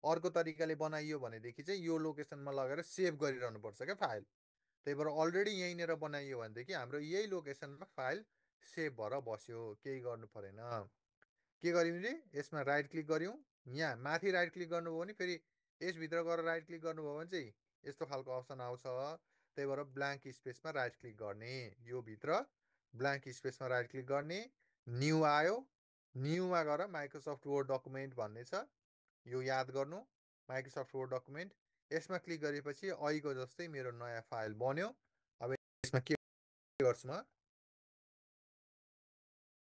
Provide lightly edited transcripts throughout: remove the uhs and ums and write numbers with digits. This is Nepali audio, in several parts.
अर्को तरिकाले बनाइयो भनेदेखि चाहिँ यो लोकेसनमा लगेर सेभ गरिरहनु पर्छ क्या फाइल। त्यही भएर अलरेडी यहीँनिर बनाइयो भनेदेखि हाम्रो यही लोकेसनमा फाइल सेभ भएर बस्यो, केही गर्नु परेन। के गर्यौँ रे, यसमा राइट क्लिक गऱ्यौँ, यहाँ माथि राइट क्लिक गर्नुभयो भने फेरि यसभित्र गएर राइट क्लिक गर्नुभयो भने चाहिँ यस्तो खालको अप्सन आउँछ। त्यही भएर ब्ल्याङ्क स्पेसमा राइट क्लिक गर्ने, यो भित्र ब्ल्याङ्क स्पेसमा राइट क्लिक गर्ने, न्यू आयो, न्यूमा गएर माइक्रोसफ्ट वर्ड डकुमेन्ट भन्ने छ, यो याद गर्नु, माइक्रोसफ्ट वर्ड डकुमेन्ट। यसमा क्लिक गरेपछि अहिलेको जस्तै मेरो नयाँ फाइल बन्यो। अब यसमा के गर्छु म,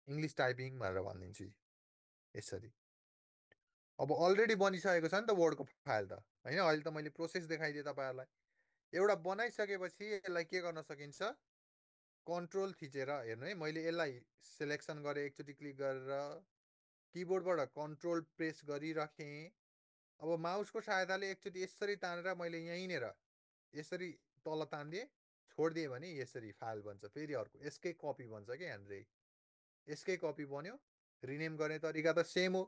इङ्ग्लिस टाइपिङ भनेर भनिदिन्छु यसरी। अब अलरेडी बनिसकेको छ नि त वर्डको फाइल त होइन, अहिले त मैले प्रोसेस देखाइदिएँ तपाईँहरूलाई। एउटा बनाइसकेपछि यसलाई के गर्न सकिन्छ, कन्ट्रोल थिचेर हेर्नु है, मैले यसलाई सिलेक्सन गरेँ, एकचोटि क्लिक गरेर किबोर्डबाट कन्ट्रोल प्रेस गरिराखेँ। अब माउसको सहायताले एकचोटि यसरी तानेर मैले यहीँनिर यसरी तल तानिदिएँ, छोडिदिएँ भने यसरी फाइल बन्छ। फेरि अर्को यसकै कपी बन्छ कि यहाँनिर, यसकै कपी बन्यो। रिनेम गर्ने तरिका त सेम हो,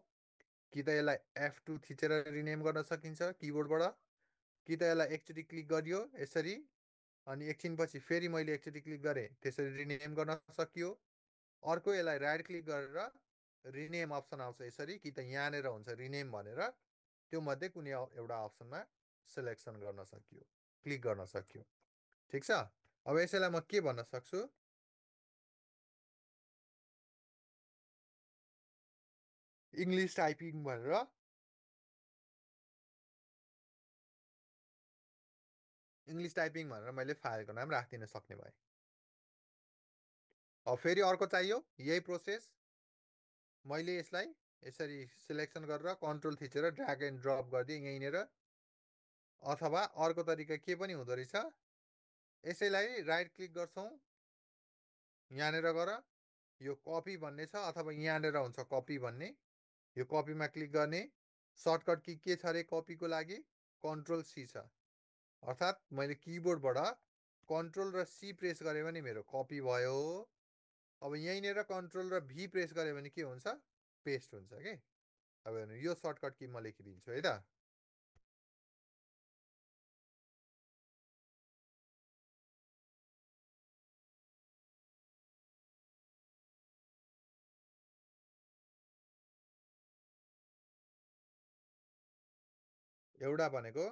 कि त यसलाई F2 थिचेर रिनेम गर्न सकिन्छ किबोर्डबाट, कि त यसलाई एकचोटि क्लिक गरियो यसरी, अनि एकछिनपछि फेरि मैले एकचोटि क्लिक गरेँ, त्यसरी रिनेम गर्न सकियो। अर्को यसलाई राइट क्लिक गरेर रिनेम अप्सन आउँछ यसरी, कि त यहाँनिर हुन्छ रिनेम भनेर, त्यो मध्ये कुनै एउटा अप्सनमा सिलेक्सन गर्न सकियो, क्लिक गर्न सकियो। ठिक छ। अब यसैलाई म के भन्न सक्छु, इङ्ग्लिस टाइपिङ भनेर इङ्ग्लिस टाइपिङ भनेर मैले फाइलको नाम राखिदिन सक्ने भएँ। अब फेरि अर्को चाहियो यही प्रोसेस, मैले यसलाई यसरी सिलेक्सन गरेर कन्ट्रोल थिचेर ड्र्याग एन्ड ड्रप गरिदिएँ यहीँनिर। अथवा अर्को तरिका के पनि हुँदो रहेछ, यसैलाई राइट क्लिक गर्छौँ, यहाँनिर गएर यो कपी भन्ने छ, अथवा यहाँनिर हुन्छ कपी भन्ने, यो कपीमा क्लिक गर्ने। सर्टकट की के छ अरे कपीको लागि, कन्ट्रोल सी छ। अर्थात् मैले किबोर्डबाट कन्ट्रोल र सी प्रेस गरेँ भने मेरो कपी भयो। अब यहीँनिर कन्ट्रोल र भी प्रेस गरेँ भने के हुन्छ, पेस्ट हुन्छ कि। अब हेर्नु, यो सर्टकट की म लेखिदिन्छु है त। एउटा भनेको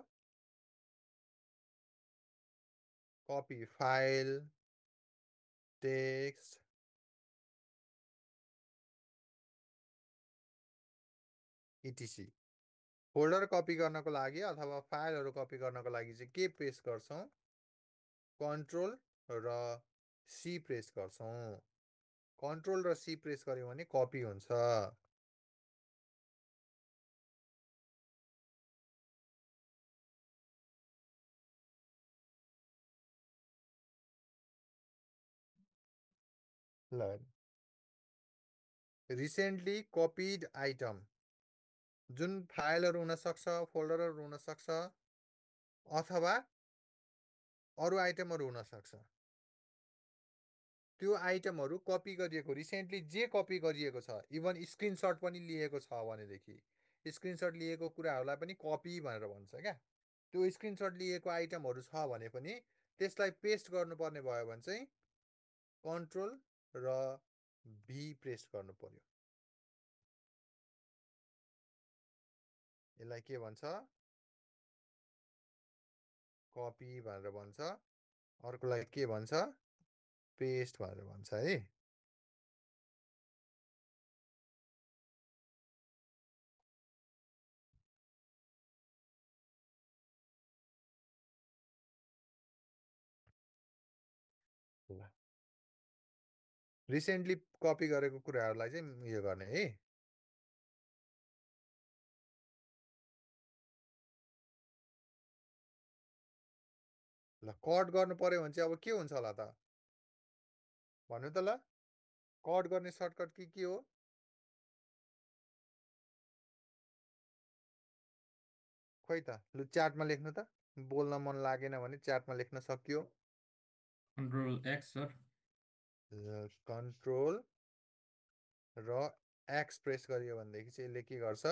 copy file text, इटिसी। Folder copy गर्नको लागि अथवा फाइलहरू कपी गर्नको लागि चाहिँ के प्रेस गर्छौँ, कन्ट्रोल र सी प्रेस गर्छौँ। कन्ट्रोल र सी प्रेस गऱ्यौँ भने कपी हुन्छ। ल, रिसेन्टली कपिड आइटम, जुन फाइलहरू हुनसक्छ, फोल्डरहरू हुनसक्छ, अथवा अरू आइटमहरू हुनसक्छ, त्यो आइटमहरू कपी गरिएको, रिसेन्टली जे कपी गरिएको छ, इभन स्क्रिनसट पनि लिएको छ भनेदेखि स्क्रिनसट लिएको कुराहरूलाई पनि कपी भनेर भन्छ क्या। त्यो स्क्रिनसट लिएको आइटमहरू छ भने पनि त्यसलाई पेस्ट गर्नुपर्ने भयो भने चाहिँ कन्ट्रोल र भी प्रेस गर्नु पर्यो। यसलाई के भन्छ, कपी भनेर भन्छ। अर्कोलाई के भन्छ, पेस्ट भनेर भन्छ है। ल, रिसेन्टली कपी गरेको कुराहरूलाई चाहिँ उयो गर्ने है। ल, कट गर्नु पर्यो भने चाहिँ अब के हुन्छ होला त, भन्नु त ल, कट गर्ने सर्टकट के हो। खोइ त, लु च्याटमा लेख्नु त, बोल्न मन लागेन भने च्याटमा लेख्न सकियो। Control x sir. कन्ट्रोल र एक्स प्रेस गरियो भनेदेखि चाहिँ यसले के गर्छ,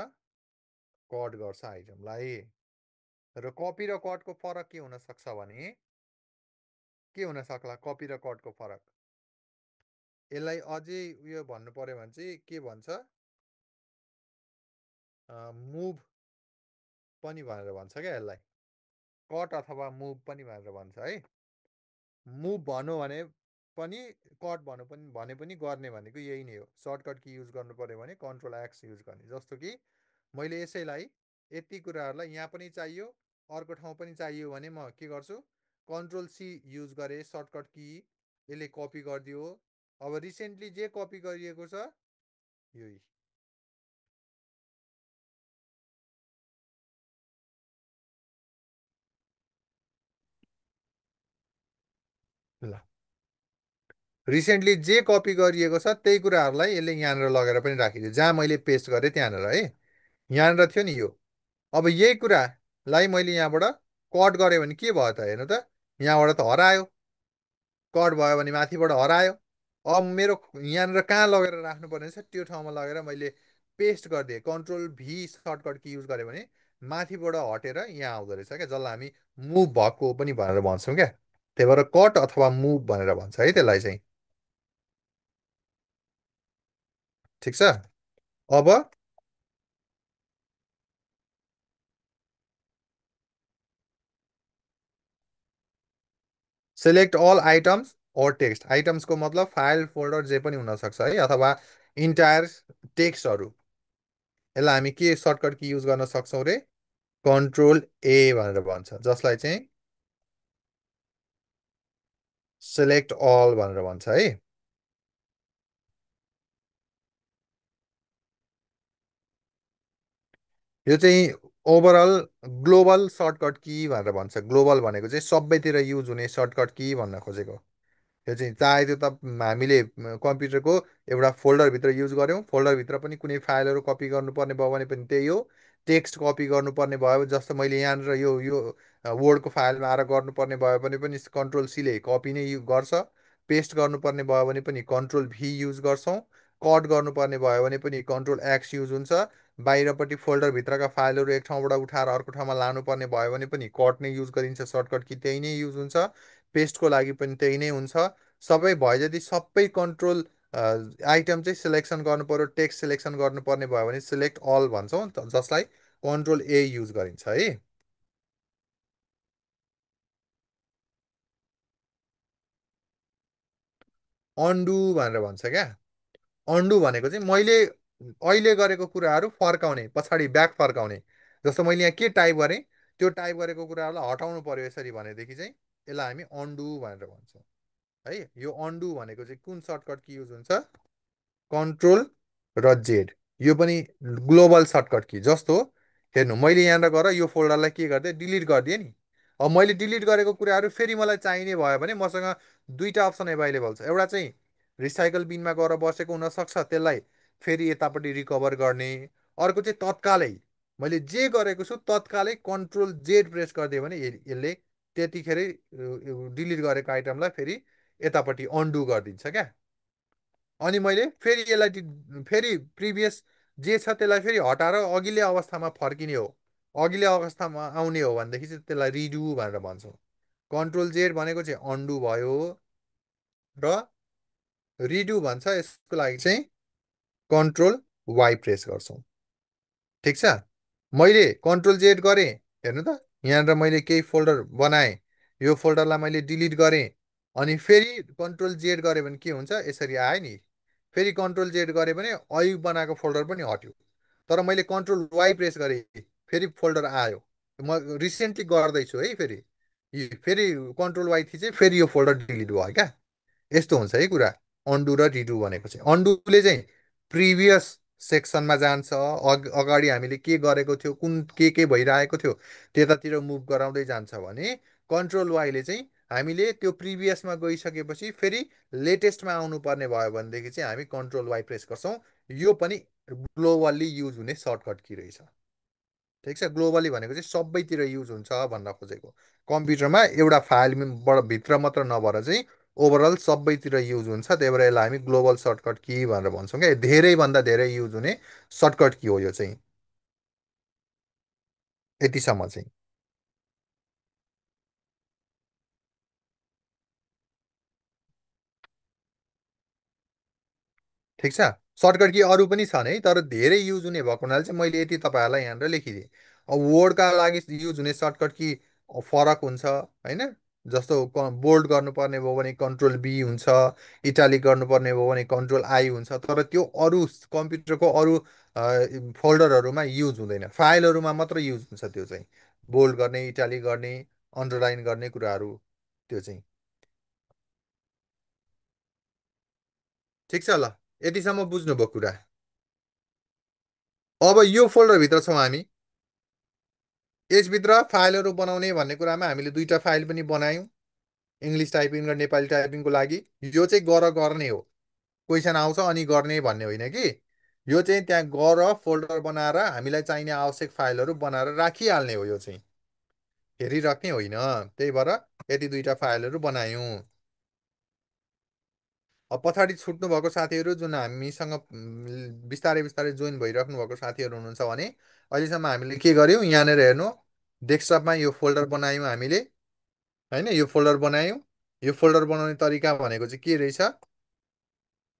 कट गर्छ आइटमलाई। र कपी र कटको फरक के हुन सक्छ भने के हुन सक्ला कपी र कटको फरक? यसलाई अझै उयो भन्नु पर्यो भने चाहिँ के भन्छ, मुभ पनि भनेर भन्छ क्या यसलाई। कट अथवा मुभ पनि भनेर भन्छ है। मुभ भनौँ पनि कट भनौँ पनि भने पनि गर्ने भनेको यही नै हो। सर्टकट की युज गर्नु पऱ्यो भने कन्ट्रोल एक्स युज गर्ने। जस्तो कि मैले यसैलाई यति कुराहरूलाई यहाँ पनि चाहियो, अर्को ठाउँ पनि चाहियो भने म के गर्छु, कन्ट्रोल सी युज गरेँ सर्टकट की, यसले कपी गरिदियो। अब रिसेन्टली जे कपी गरिएको छ यही। ल, रिसेन्टली जे कपी गरिएको छ त्यही कुराहरूलाई यसले यहाँनिर लगेर पनि राखिदियो, जहाँ मैले पेस्ट गरेँ त्यहाँनिर है। यहाँनिर थियो नि यो। अब यही कुरालाई मैले यहाँबाट कट गरेँ भने के भयो त, हेर्नु त, यहाँबाट त हरायो। कट भयो भने माथिबाट हरायो। अब मेरो यहाँनिर कहाँ लगेर राख्नु पर्ने छ, त्यो ठाउँमा लगेर मैले पेस्ट गरिदिएँ। कन्ट्रोल भी सर्टकट की युज गरेँ भने माथिबाट हटेर यहाँ आउँदो रहेछ क्या, जसलाई हामी मुभ भएको पनि भनेर भन्छौँ क्या। त्यही भएर कट अथवा मुभ भनेर भन्छ है त्यसलाई चाहिँ। ठिक छ। अब सेलेक्ट अल आइटम्स और टेक्स्ट। आइटम्सको मतलब फाइल फोल्डर जे पनि हुनसक्छ है, अथवा इन्टायर टेक्स्टहरू। यसलाई हामी के सर्टकट की युज गर्न सक्छौँ रे, कन्ट्रोल ए भनेर भन्छ, जसलाई चाहिँ सेलेक्ट अल भनेर भन्छ है। यो चाहिँ ओभरअल ग्लोबल सर्टकट की भनेर भन्छ। ग्लोबल भनेको चाहिँ सबैतिर युज हुने सर्टकट की भन्न खोजेको। त्यो चाहिँ चाहे त्यो त हामीले कम्प्युटरको एउटा फोल्डरभित्र युज गऱ्यौँ, फोल्डरभित्र पनि कुनै फाइलहरू कपी गर्नुपर्ने भयो भने पनि त्यही हो। टेक्स्ट कपी गर्नुपर्ने भयो जस्तो मैले यहाँनिर यो वर्डको फाइलमा आएर गर्नुपर्ने भयो भने पनि कन्ट्रोल सीले कपी नै गर्छ। पेस्ट गर्नुपर्ने भयो भने पनि कन्ट्रोल भी युज गर्छौँ। कट गर्नुपर्ने भयो भने पनि कन्ट्रोल एक्स युज हुन्छ। बाहिरपट्टि फोल्डरभित्रका फाइलहरू एक ठाउँबाट उठाएर अर्को ठाउँमा लानुपर्ने भयो भने पनि कट नै युज गरिन्छ, सर्टकट कि त्यही नै युज हुन्छ। पेस्टको लागि पनि त्यही नै हुन्छ। सबै भयो यदि सबै कन्ट्रोल आइटम चाहिँ सिलेक्सन गर्नु पर्यो, टेक्स्ट सिलेक्सन गर्नुपर्ने भयो भने सिलेक्ट अल भन्छौँ, जसलाई कन्ट्रोल ए युज गरिन्छ है। अन्डु भनेर भन्छ क्या। अन्डु भनेको चाहिँ मैले अहिले गरेको कुराहरू फर्काउने, पछाडि ब्याक फर्काउने। जस्तो मैले यहाँ के टाइप गरेँ, त्यो टाइप गरेको कुराहरूलाई हटाउनु पर्यो यसरी भनेदेखि चाहिँ यसलाई हामी अन्डु भनेर भन्छौँ है। यो अन्डु भनेको चाहिँ कुन सर्टकट की युज हुन्छ, कन्ट्रोल र जेड। यो पनि ग्लोबल सर्टकट की जस्तो। हेर्नु, मैले यहाँनिर गएर यो फोल्डरलाई के गरिदिएँ, डिलिट गरिदिएँ नि। अब मैले डिलिट गरेको कुराहरू फेरि मलाई चाहिने भयो भने मसँग दुईवटा अप्सन एभाइलेबल छ। एउटा चाहिँ रिसाइकल बिनमा गएर बसेको हुनसक्छ, त्यसलाई फेरि यतापट्टि रिकभर गर्ने। अर्को चाहिँ तत्कालै मैले जे गरेको छु तत्कालै कन्ट्रोल जेड प्रेस गरिदियो भने यसले त्यतिखेरै डिलिट गरेको आइटमलाई फेरि यतापट्टि अन्डु गरिदिन्छ क्या। अनि मैले फेरि यसलाई फेरि प्रिभियस जे छ त्यसलाई फेरि हटाएर अघिल्लो अवस्थामा फर्किने हो, अघिल्लो अवस्थामा आउने हो भनेदेखि चाहिँ त्यसलाई रिडु भनेर भन्छौँ। कन्ट्रोल जेड भनेको चाहिँ अन्डु भयो, र रिडु भन्छ यसको लागि चाहिँ कन्ट्रोल वाइ प्रेस गर्छौँ। ठिक छ। मैले कन्ट्रोल जेड गरेँ, हेर्नु त, यहाँनिर मैले केही फोल्डर बनाएँ, यो फोल्डरलाई मैले डिलिट गरेँ। अनि फेरि कन्ट्रोल जेड गरेँ भने के हुन्छ, यसरी आयो नि। फेरि कन्ट्रोल जेड गरेँ भने अघि बनाएको फोल्डर पनि हट्यो। तर मैले कन्ट्रोल वाइ प्रेस गरेँ, फेरि फोल्डर आयो। म रिसेन्टली गर्दैछु है फेरि। फेरि कन्ट्रोल वाइ थिचेँ, फेरि यो फोल्डर डिलिट भयो क्या। यस्तो हुन्छ है कुरा। अन्डु र रिडु भनेको चाहिँ, अन्डुले चाहिँ प्रिभियस सेक्सनमा जान्छ, अगाडि हामीले के गरेको थियो, कुन के भइरहेको थियो त्यतातिर मुभ गराउँदै जान्छ भने कन्ट्रोल वाइले चाहिँ हामीले त्यो प्रिभियसमा गइसकेपछि फेरि लेटेस्टमा आउनुपर्ने भयो भनेदेखि चाहिँ हामी कन्ट्रोल वाइ प्रेस गर्छौँ। यो पनि ग्लोबल्ली युज हुने सर्टकट की रहेछ। ठिक छ। ग्लोबली भनेको चाहिँ सबैतिर युज हुन्छ भन्न खोजेको। कम्प्युटरमा एउटा फाइलबाट भित्र मात्र नभएर चाहिँ ओभरअल सबैतिर युज हुन्छ। त्यही भएर यसलाई हामी ग्लोबल सर्टकट की भनेर भन्छौँ क्या। धेरैभन्दा धेरै युज हुने सर्टकट की हो यो चाहिँ। यतिसम्म चाहिँ। ठिक छ। सर्टकट की अरू पनि छन् है, तर धेरै युज हुने भएको हुनाले चाहिँ मैले यति तपाईँहरूलाई यहाँनिर लेखिदिएँ। अब वर्डका लागि युज हुने सर्टकट की फरक हुन्छ होइन। जस्तो बोल्ड गर्नुपर्ने भयो भने कन्ट्रोल बी हुन्छ, इटालिक गर्नुपर्ने भयो भने कन्ट्रोल आई हुन्छ, तर त्यो अरू कम्प्युटरको अरू फोल्डरहरूमा युज हुँदैन, फाइलहरूमा मात्र युज हुन्छ त्यो चाहिँ। बोल्ड गर्ने, इटालिक गर्ने, अन्डरलाइन गर्ने कुराहरू त्यो चाहिँ। ठिक छ ल, यतिसम्म बुझ्नुभयो कुरा। अब यो फोल्डरभित्र छौँ हामी। यसभित्र फाइलहरू बनाउने भन्ने कुरामा हामीले दुईवटा फाइल पनि बनायौँ, इङ्ग्लिस टाइपिङ र नेपाली टाइपिङको लागि। यो चाहिँ गर्ने हो, क्वेसन आउँछ अनि गर्ने भन्ने होइन कि। यो चाहिँ त्यहाँ फोल्डर बनाएर हामीलाई चाहिने आवश्यक फाइलहरू बनाएर राखिहाल्ने हो, यो चाहिँ हेरिराख्ने होइन। त्यही भएर यति दुईवटा फाइलहरू बनायौँ। अब पछाडि छुट्नु भएको साथीहरू जुन हामीसँग बिस्तारै बिस्तारै जोइन भइराख्नु भएको साथीहरू हुनुहुन्छ भने अहिलेसम्म हामीले के गर्यौँ यहाँनिर हेर्नु, डेस्कटपमा यो फोल्डर बनायौँ हामीले होइन। यो फोल्डर बनायौँ। यो फोल्डर बनाउने तरिका भनेको चाहिँ के रहेछ,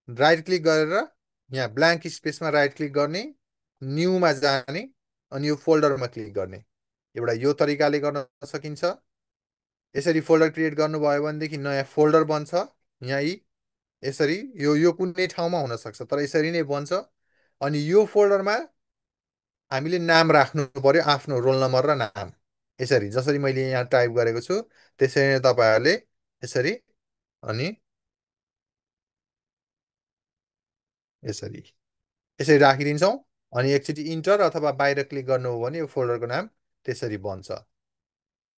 राइट क्लिक गरेर यहाँ ब्ल्याङ्क स्पेसमा राइट क्लिक गर्ने, न्यूमा जाने, अनि यो फोल्डरमा क्लिक गर्ने। एउटा यो तरिकाले गर्न सकिन्छ। यसरी फोल्डर क्रिएट गर्नुभयो भनेदेखि नयाँ फोल्डर बन्छ यहीँ। यसरी यो कुनै ठाउँमा हुनसक्छ तर यसरी नै बन्छ। अनि यो फोल्डरमा हामीले नाम राख्नु पर्यो, आफ्नो रोल नम्बर र नाम। यसरी जसरी मैले यहाँ टाइप गरेको छु त्यसरी नै तपाईँहरूले यसरी अनि यसरी यसरी राखिदिन्छौँ। अनि एकचोटि इन्टर अथवा बाहिर क्लिक गर्नुभयो भने यो फोल्डरको नाम त्यसरी बन्छ।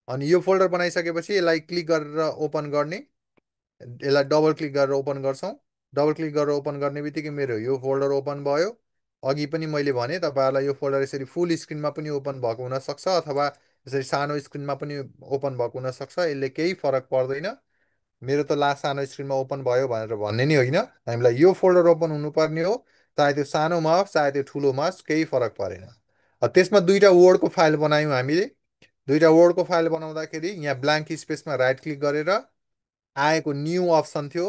अनि यो फोल्डर बनाइसकेपछि यसलाई क्लिक गरेर ओपन गर्ने, यसलाई डबल क्लिक गरेर ओपन गर्छौँ। डबल क्लिक गरेर ओपन गर्ने बित्तिकै मेरो यो फोल्डर ओपन भयो। अघि पनि मैले भने तपाईँहरूलाई यो फोल्डर यसरी फुल स्क्रिनमा पनि ओपन भएको हुनसक्छ अथवा यसरी सानो स्क्रिनमा पनि ओपन भएको हुनसक्छ, यसले केही फरक पर्दैन। मेरो त लास्ट सानो स्क्रिनमा ओपन भयो भनेर भन्ने नै होइन, हामीलाई यो फोल्डर ओपन हुनुपर्ने हो। चाहे त्यो सानोमा होस् चाहे त्यो ठुलोमा होस् केही फरक परेन। त्यसमा दुईवटा वर्डको फाइल बनायौँ हामीले। दुईवटा वर्डको फाइल बनाउँदाखेरि यहाँ ब्ल्याङ्क स्पेसमा राइट क्लिक गरेर आएको न्यू अप्सन थियो,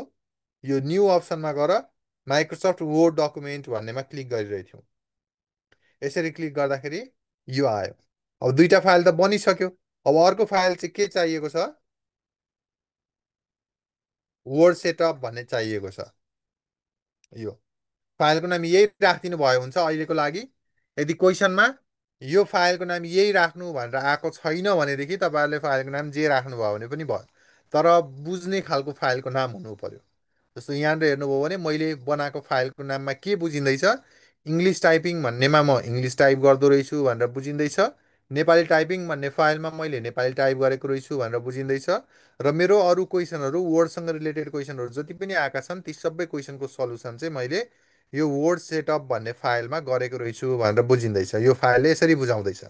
यो न्यू अप्सनमा गएर माइक्रोसफ्ट वर्ड डकुमेन्ट भन्नेमा क्लिक गरिरहेको थियौँ। यसरी क्लिक गर्दाखेरि यो आयो। अब दुईवटा फाइल त बनिसक्यो। अब अर्को फाइल चाहिँ के चाहिएको छ, वर्ड सेटअप भन्ने चाहिएको छ। यो फाइलको नाम यही राखिदिनु भयो हुन्छ अहिलेको लागि। यदि क्वेसनमा यो फाइलको नाम यही राख्नु भनेर आएको छैन भनेदेखि तपाईँहरूले फाइलको नाम जे राख्नुभयो भने पनि भयो, तर बुझ्ने खालको फाइलको नाम हुनु पर्यो। जस्तो यहाँनिर हेर्नुभयो भने मैले बनाएको फाइलको नाममा के बुझिँदैछ, इङ्ग्लिस टाइपिङ भन्नेमा म इङ्ग्लिस टाइप गर्दो रहेछु भनेर बुझिँदैछ, नेपाली टाइपिङ भन्ने फाइलमा मैले नेपाली टाइप गरेको रहेछु भनेर बुझिँदैछ। र मेरो अरू क्वेसनहरू वर्डसँग रिलेटेड क्वेसनहरू जति पनि आएका छन् ती सबै क्वेसनको सल्युसन चाहिँ मैले यो वर्ड सेटअप भन्ने फाइलमा गरेको रहेछु भनेर बुझिँदैछ। यो फाइलले यसरी बुझाउँदैछ।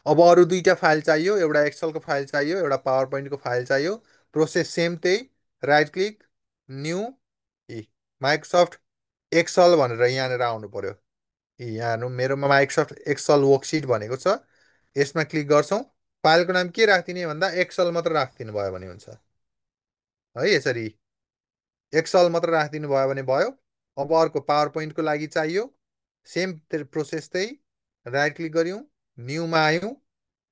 अब अरू दुईवटा फाइल चाहियो, एउटा एक्सलको फाइल चाहियो, एउटा पावर पोइन्टको फाइल चाहियो। प्रोसेस सेम त्यही, राइट क्लिक, न्यू, इ माइक्रोसफ्ट एक्सल भनेर यहाँनिर आउनु पर्यो। यहाँ हेर्नु मेरोमा माइक्रोसफ्ट एक्सल वर्कसिट भनेको छ, यसमा क्लिक गर्छौँ। फाइलको नाम के राखिदिने भन्दा एक्सल मात्र राखिदिनु भयो भने हुन्छ है। यसरी एक्सल मात्र राखिदिनु भयो भने भयो। अब अर्को पावर पोइन्टको लागि चाहियो, सेम प्रोसेस त्यही, राइट क्लिक गऱ्यौँ, न्यूमा आयौँ,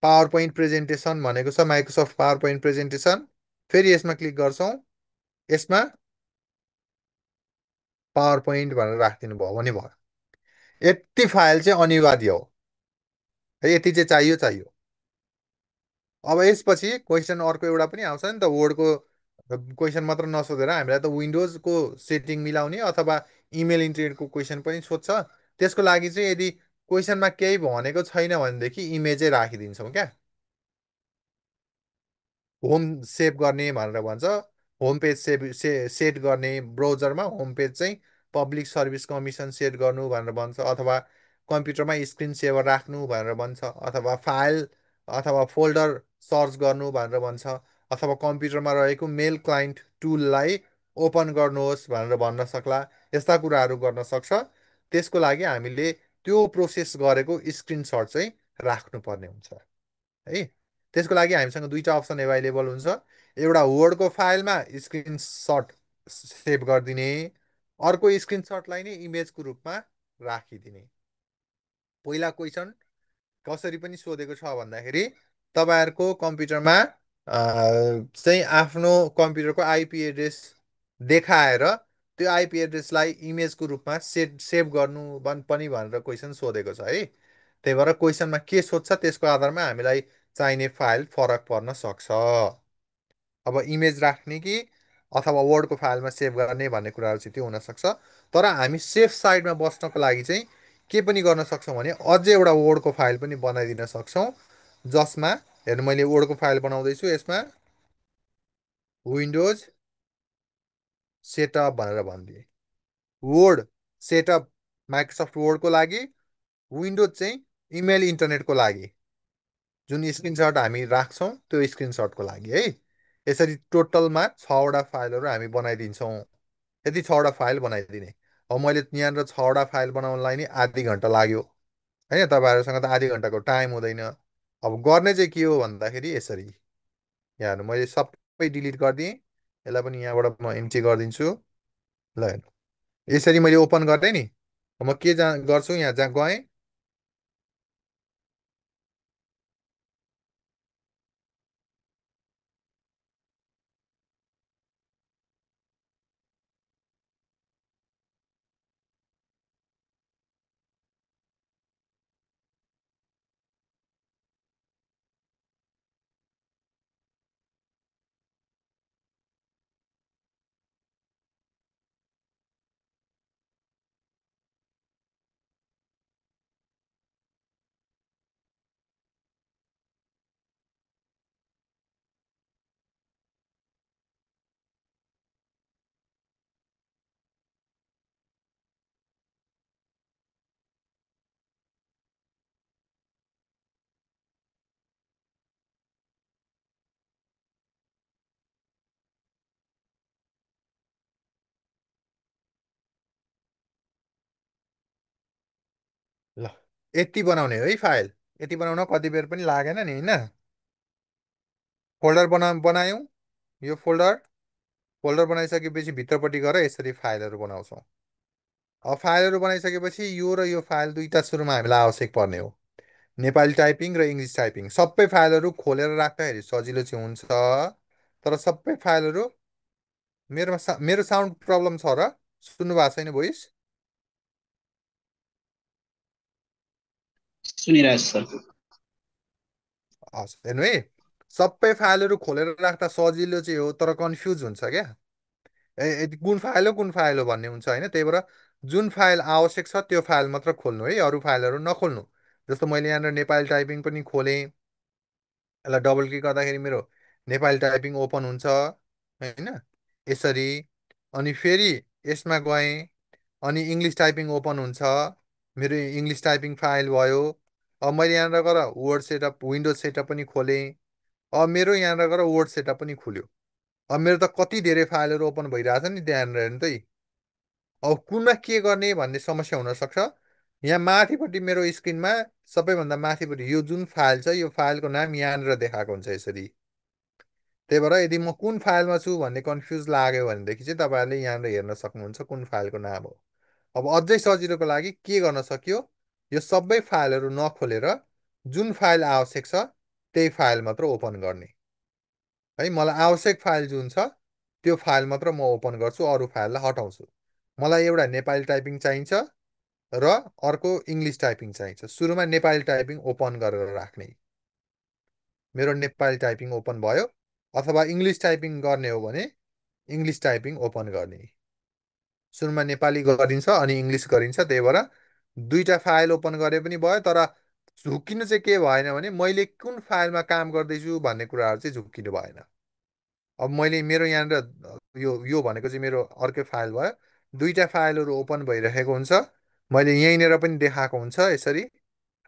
पावर पोइन्ट प्रेजेन्टेसन भनेको छ माइक्रोसफ्ट पावर पोइन्ट प्रेजेन्टेसन। फेरि यसमा क्लिक गर्छौँ, यसमा पावर पोइन्ट भनेर राखिदिनु भयो भने भयो। यति फाइल चाहिँ अनिवार्य हो है, यति चाहिँ चाहियो चाहियो। अब यसपछि क्वेसन अर्को एउटा पनि आउँछ नि त, वर्डको क्वेसन मात्र नसोधेर हामीलाई त विन्डोजको सेटिङ मिलाउने अथवा इमेल इन्टरनेटको क्वेसन पनि सोध्छ। त्यसको लागि चाहिँ यदि क्वेसनमा केही भनेको छैन भनेदेखि इमेजै राखिदिन्छौँ क्या। होम सेभ गर्ने भनेर भन्छ, होम पेज सेट गर्ने, ब्राउजरमा होम पेज चाहिँ पब्लिक सर्भिस कमिसन सेट गर्नु भनेर भन्छ, अथवा कम्प्युटरमा स्क्रिन सेभर राख्नु भनेर भन्छ, अथवा फाइल अथवा फोल्डर सर्च गर्नु भनेर भन्छ, अथवा कम्प्युटरमा रहेको मेल क्लाइन्ट टुललाई ओपन गर्नुहोस् भनेर भन्न सक्ला। यस्ता कुराहरू गर्न सक्छ। त्यसको लागि हामीले त्यो प्रोसेस गरेको स्क्रिनसट चाहिँ राख्नुपर्ने हुन्छ है। त्यसको लागि हामीसँग दुईवटा अप्सन एभाइलेबल हुन्छ। एउटा वर्डको फाइलमा स्क्रिनसट सेभ गरिदिने, अर्को स्क्रिनसटलाई नै इमेजको रूपमा राखिदिने। पहिला क्वेसन कसरी पनि सोधेको छ भन्दाखेरि तपाईँहरूको कम्प्युटरमा चाहिँ आफ्नो कम्प्युटरको आइपी एड्रेस देखाएर त्यो आइपी एड्रेसलाई इमेजको रूपमा सेभ गर्नु पनि भनेर क्वेसन सोधेको छ है। त्यही भएर क्वेसनमा के सोध्छ त्यसको आधारमा हामीलाई चाहिने फाइल फरक पर्न सक्छ। अब इमेज राख्ने कि अथवा वर्डको फाइलमा सेभ गर्ने भन्ने कुराहरू चाहिँ त्यो हुनसक्छ। तर हामी सेफ साइडमा बस्नको लागि चाहिँ के पनि गर्न सक्छौँ भने अझै एउटा वर्डको फाइल पनि बनाइदिन सक्छौँ, जसमा हेर्नु मैले वर्डको फाइल बनाउँदैछु। यसमा विन्डोज सेटअप भनेर भनिदिएँ। वर्ड सेटअप माइक्रोसफ्ट वर्डको लागि, विन्डोज चाहिँ इमेल इन्टरनेटको लागि, जुन स्क्रिनसट हामी राख्छौँ त्यो स्क्रिनसटको लागि है। यसरी टोटलमा 6वटा फाइलहरू हामी बनाइदिन्छौँ। यति 6वटा फाइल बनाइदिने। अब मैले यहाँनिर 6वटा फाइल बनाउनलाई नि आधी घन्टा लाग्यो होइन। तपाईँहरूसँग त आधी घन्टाको टाइम हुँदैन। अब गर्ने चाहिँ के हो भन्दाखेरि यसरी, यहाँ हेर्नु मैले सबै डिलिट गरिदिएँ। यसलाई पनि यहाँबाट म एम्टी गरिदिन्छु। ल हेर्नु, यसरी मैले ओपन गरेँ नि। म के गर्छु, यहाँ जहाँ गएँ, ल यति बनाउने है फाइल। यति बनाउन कति बेर पनि लागेन नि होइन। फोल्डर बनायौँ। यो फोल्डर फोल्डर बनाइसकेपछि भित्रपट्टि गएर यसरी फाइलहरू बनाउँछौँ। अब फाइलहरू बनाइसकेपछि यो र यो फाइल दुईवटा सुरुमा हामीलाई आवश्यक पर्ने हो। नेपाली टाइपिङ र इङ्ग्लिस टाइपिङ सबै फाइलहरू खोलेर राख्दाखेरि सजिलो चाहिँ हुन्छ। तर सबै फाइलहरू मेरो साउन्ड प्रब्लम छ र सुन्नु भएको छैन भोइस? सुनिरहेको छु सर। हस् हेर्नु है, सबै फाइलहरू खोलेर राख्दा सजिलो चाहिँ हो तर कन्फ्युज हुन्छ क्या। कुन फाइल हो कुन फाइल हो भन्ने हुन्छ होइन। त्यही भएर जुन फाइल आवश्यक छ त्यो फाइल मात्र खोल्नु है, अरू फाइलहरू नखोल्नु। जस्तो मैले यहाँनिर नेपाली टाइपिङ पनि खोलेँ। यसलाई डबल क्लिक गर्दाखेरि मेरो नेपाली टाइपिङ ओपन हुन्छ होइन, यसरी। अनि फेरि यसमा गएँ, अनि इङ्ग्लिस टाइपिङ ओपन हुन्छ। मेरो इङ्ग्लिस टाइपिङ फाइल भयो। अब मैले यहाँनिर गएर वर्ड सेटअप विन्डोज सेटअप पनि खोलेँ। अब मेरो यहाँनिर गएर वर्ड सेटअप पनि खुल्यो। अब मेरो त कति धेरै फाइलहरू ओपन भइरहेछ नि त्यहाँनिर हेर्नु त है। अब कुनमा के गर्ने भन्ने समस्या हुनसक्छ। यहाँ माथिपट्टि मेरो स्क्रिनमा सबैभन्दा माथिपट्टि यो जुन फाइल छ यो फाइलको नाम यहाँनिर देखाएको हुन्छ यसरी। त्यही भएर यदि म कुन फाइलमा छु भन्ने कन्फ्युज लाग्यो भनेदेखि चाहिँ तपाईँहरूले यहाँनिर हेर्न सक्नुहुन्छ कुन फाइलको नाम हो। अब अझै सजिलोको लागि के गर्न सक्यो, यो सबै फाइलहरू नखोलेर जुन फाइल आवश्यक छ त्यही फाइल मात्र ओपन गर्ने है। मलाई आवश्यक फाइल जुन छ त्यो फाइल मात्र म ओपन गर्छु, अरू फाइललाई हटाउँछु। मलाई एउटा नेपाली टाइपिङ चाहिन्छ र अर्को इङ्ग्लिस टाइपिङ चाहिन्छ। सुरुमा नेपाली टाइपिङ ओपन गरेर राख्ने। मेरो नेपाली टाइपिङ ओपन भयो। अथवा इङ्ग्लिस टाइपिङ गर्ने हो भने इङ्ग्लिस टाइपिङ ओपन गर्ने। सुरुमा नेपाली गरिन्छ अनि इङ्ग्लिस गरिन्छ। त्यही भएर दुईवटा फाइल ओपन गरे पनि भयो। तर झुक्किनु चाहिँ के भएन भने मैले कुन फाइलमा काम गर्दैछु भन्ने कुराहरू चाहिँ झुक्किनु भएन। अब मैले मेरो यहाँनिर यो भनेको चाहिँ मेरो अर्कै फाइल भयो। दुईवटा फाइलहरू ओपन भइरहेको हुन्छ। मैले यहीँनिर पनि देखाएको हुन्छ यसरी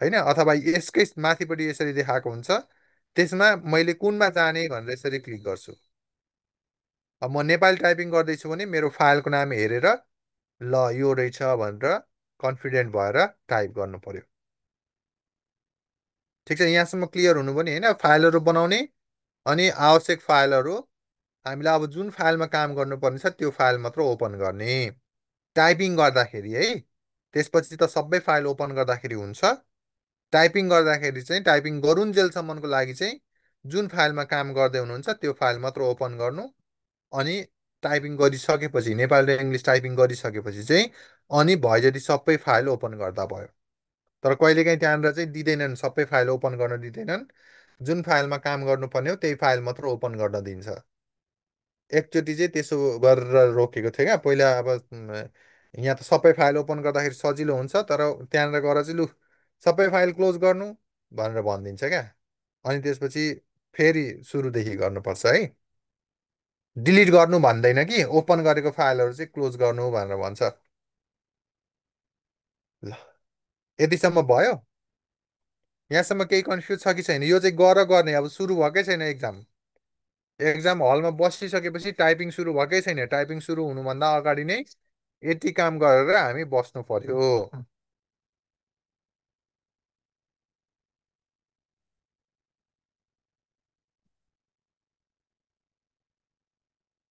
होइन, अथवा यसकै माथिपट्टि यसरी देखाएको हुन्छ। त्यसमा मैले कुनमा जाने भनेर यसरी क्लिक गर्छु। अब म नेपाली टाइपिङ गर्दैछु भने मेरो फाइलको नाम हेरेर ल यो रहेछ भनेर कन्फिडेन्ट भएर टाइप गर्नु पर्यो। ठिक छ, यहाँसम्म क्लियर हुनु पनि होइन। फाइलहरू बनाउने अनि आवश्यक फाइलहरू हामीले अब जुन फाइलमा काम गर्नुपर्ने छ त्यो फाइल मात्र ओपन गर्ने। टाइपिङ गर्दाखेरि है, त्यसपछि त सबै फाइल ओपन गर्दाखेरि हुन्छ। टाइपिङ गर्दाखेरि चाहिँ टाइपिङ गरुन्जेलसम्मको लागि चाहिँ जुन फाइलमा काम गर्दै हुनुहुन्छ त्यो फाइल मात्र ओपन गर्नु। अनि टाइपिङ गरिसकेपछि, नेपाली र इङ्ग्लिस टाइपिङ गरिसकेपछि चाहिँ अनि भयो जति सबै फाइल ओपन गर्दा भयो। तर कहिलेकाहीँ त्यहाँनिर चाहिँ दिँदैनन्, सबै फाइल ओपन गर्न दिँदैनन्। जुन फाइलमा काम गर्नुपर्ने हो त्यही फाइल मात्र ओपन गर्न दिन्छ। एकचोटि चाहिँ त्यसो गरेर रोकेको थियो क्या पहिला। अब यहाँ त सबै फाइल ओपन गर्दाखेरि सजिलो हुन्छ, तर त्यहाँनिर गएर चाहिँ लु सबै फाइल क्लोज गर्नु भनेर भनिदिन्छ क्या। अनि त्यसपछि फेरि सुरुदेखि गर्नुपर्छ है। डिलिट गर्नु भन्दैन कि ओपन गरेको फाइलहरू चाहिँ क्लोज गर्नु भनेर भन्छ। ल, यतिसम्म भयो। यहाँसम्म केही कन्फ्युज छ कि छैन? यो चाहिँ गर्ने, अब सुरु भएकै छैन एक्जाम। एक्जाम हलमा बसिसकेपछि टाइपिङ सुरु भएकै छैन। टाइपिङ सुरु हुनुभन्दा अगाडि नै यति काम गरेर हामी बस्नु पर्यो।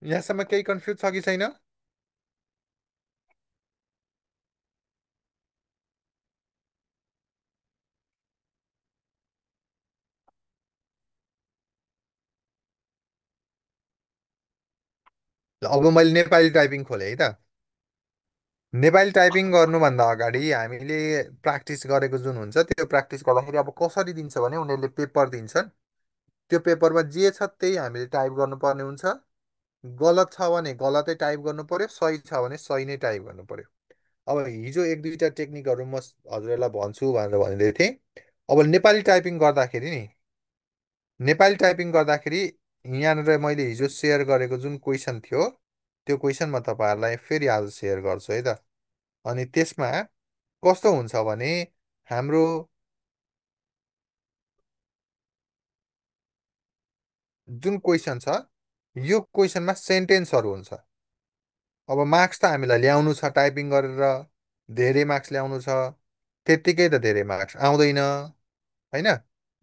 यहाँसम्म केही कन्फ्युज छ कि छैन? ल, अब मैले नेपाली टाइपिङ खोलेँ है त। नेपाली टाइपिङ गर्नुभन्दा अगाडि हामीले प्र्याक्टिस गरेको जुन हुन्छ त्यो प्र्याक्टिस गर्दाखेरि अब कसरी दिन्छ भने उनीहरूले पेपर दिन्छन्। त्यो पेपरमा जे छ त्यही हामीले टाइप गर्नुपर्ने हुन्छ। गलत छ भने गलतै टाइप गर्नु पर्यो, सही छ भने सही नै टाइप गर्नु पर्यो। अब हिजो एक दुईवटा टेक्निकहरू म हजुरहरूलाई भन्छु भनेर भनिदिएको थिएँ। अब नेपाली टाइपिङ गर्दाखेरि यहाँनिर मैले हिजो सेयर गरेको जुन क्वेसन थियो त्यो क्वेसन म तपाईँहरूलाई फेरि आज सेयर गर्छु है त। अनि त्यसमा कस्तो हुन्छ भने हाम्रो जुन क्वेसन छ यो क्वेसनमा सेन्टेन्सहरू हुन्छ। अब मार्क्स त हामीलाई ल्याउनु छ टाइपिङ गरेर, धेरै मार्क्स ल्याउनु छ। त्यत्तिकै त धेरै मार्क्स आउँदैन होइन।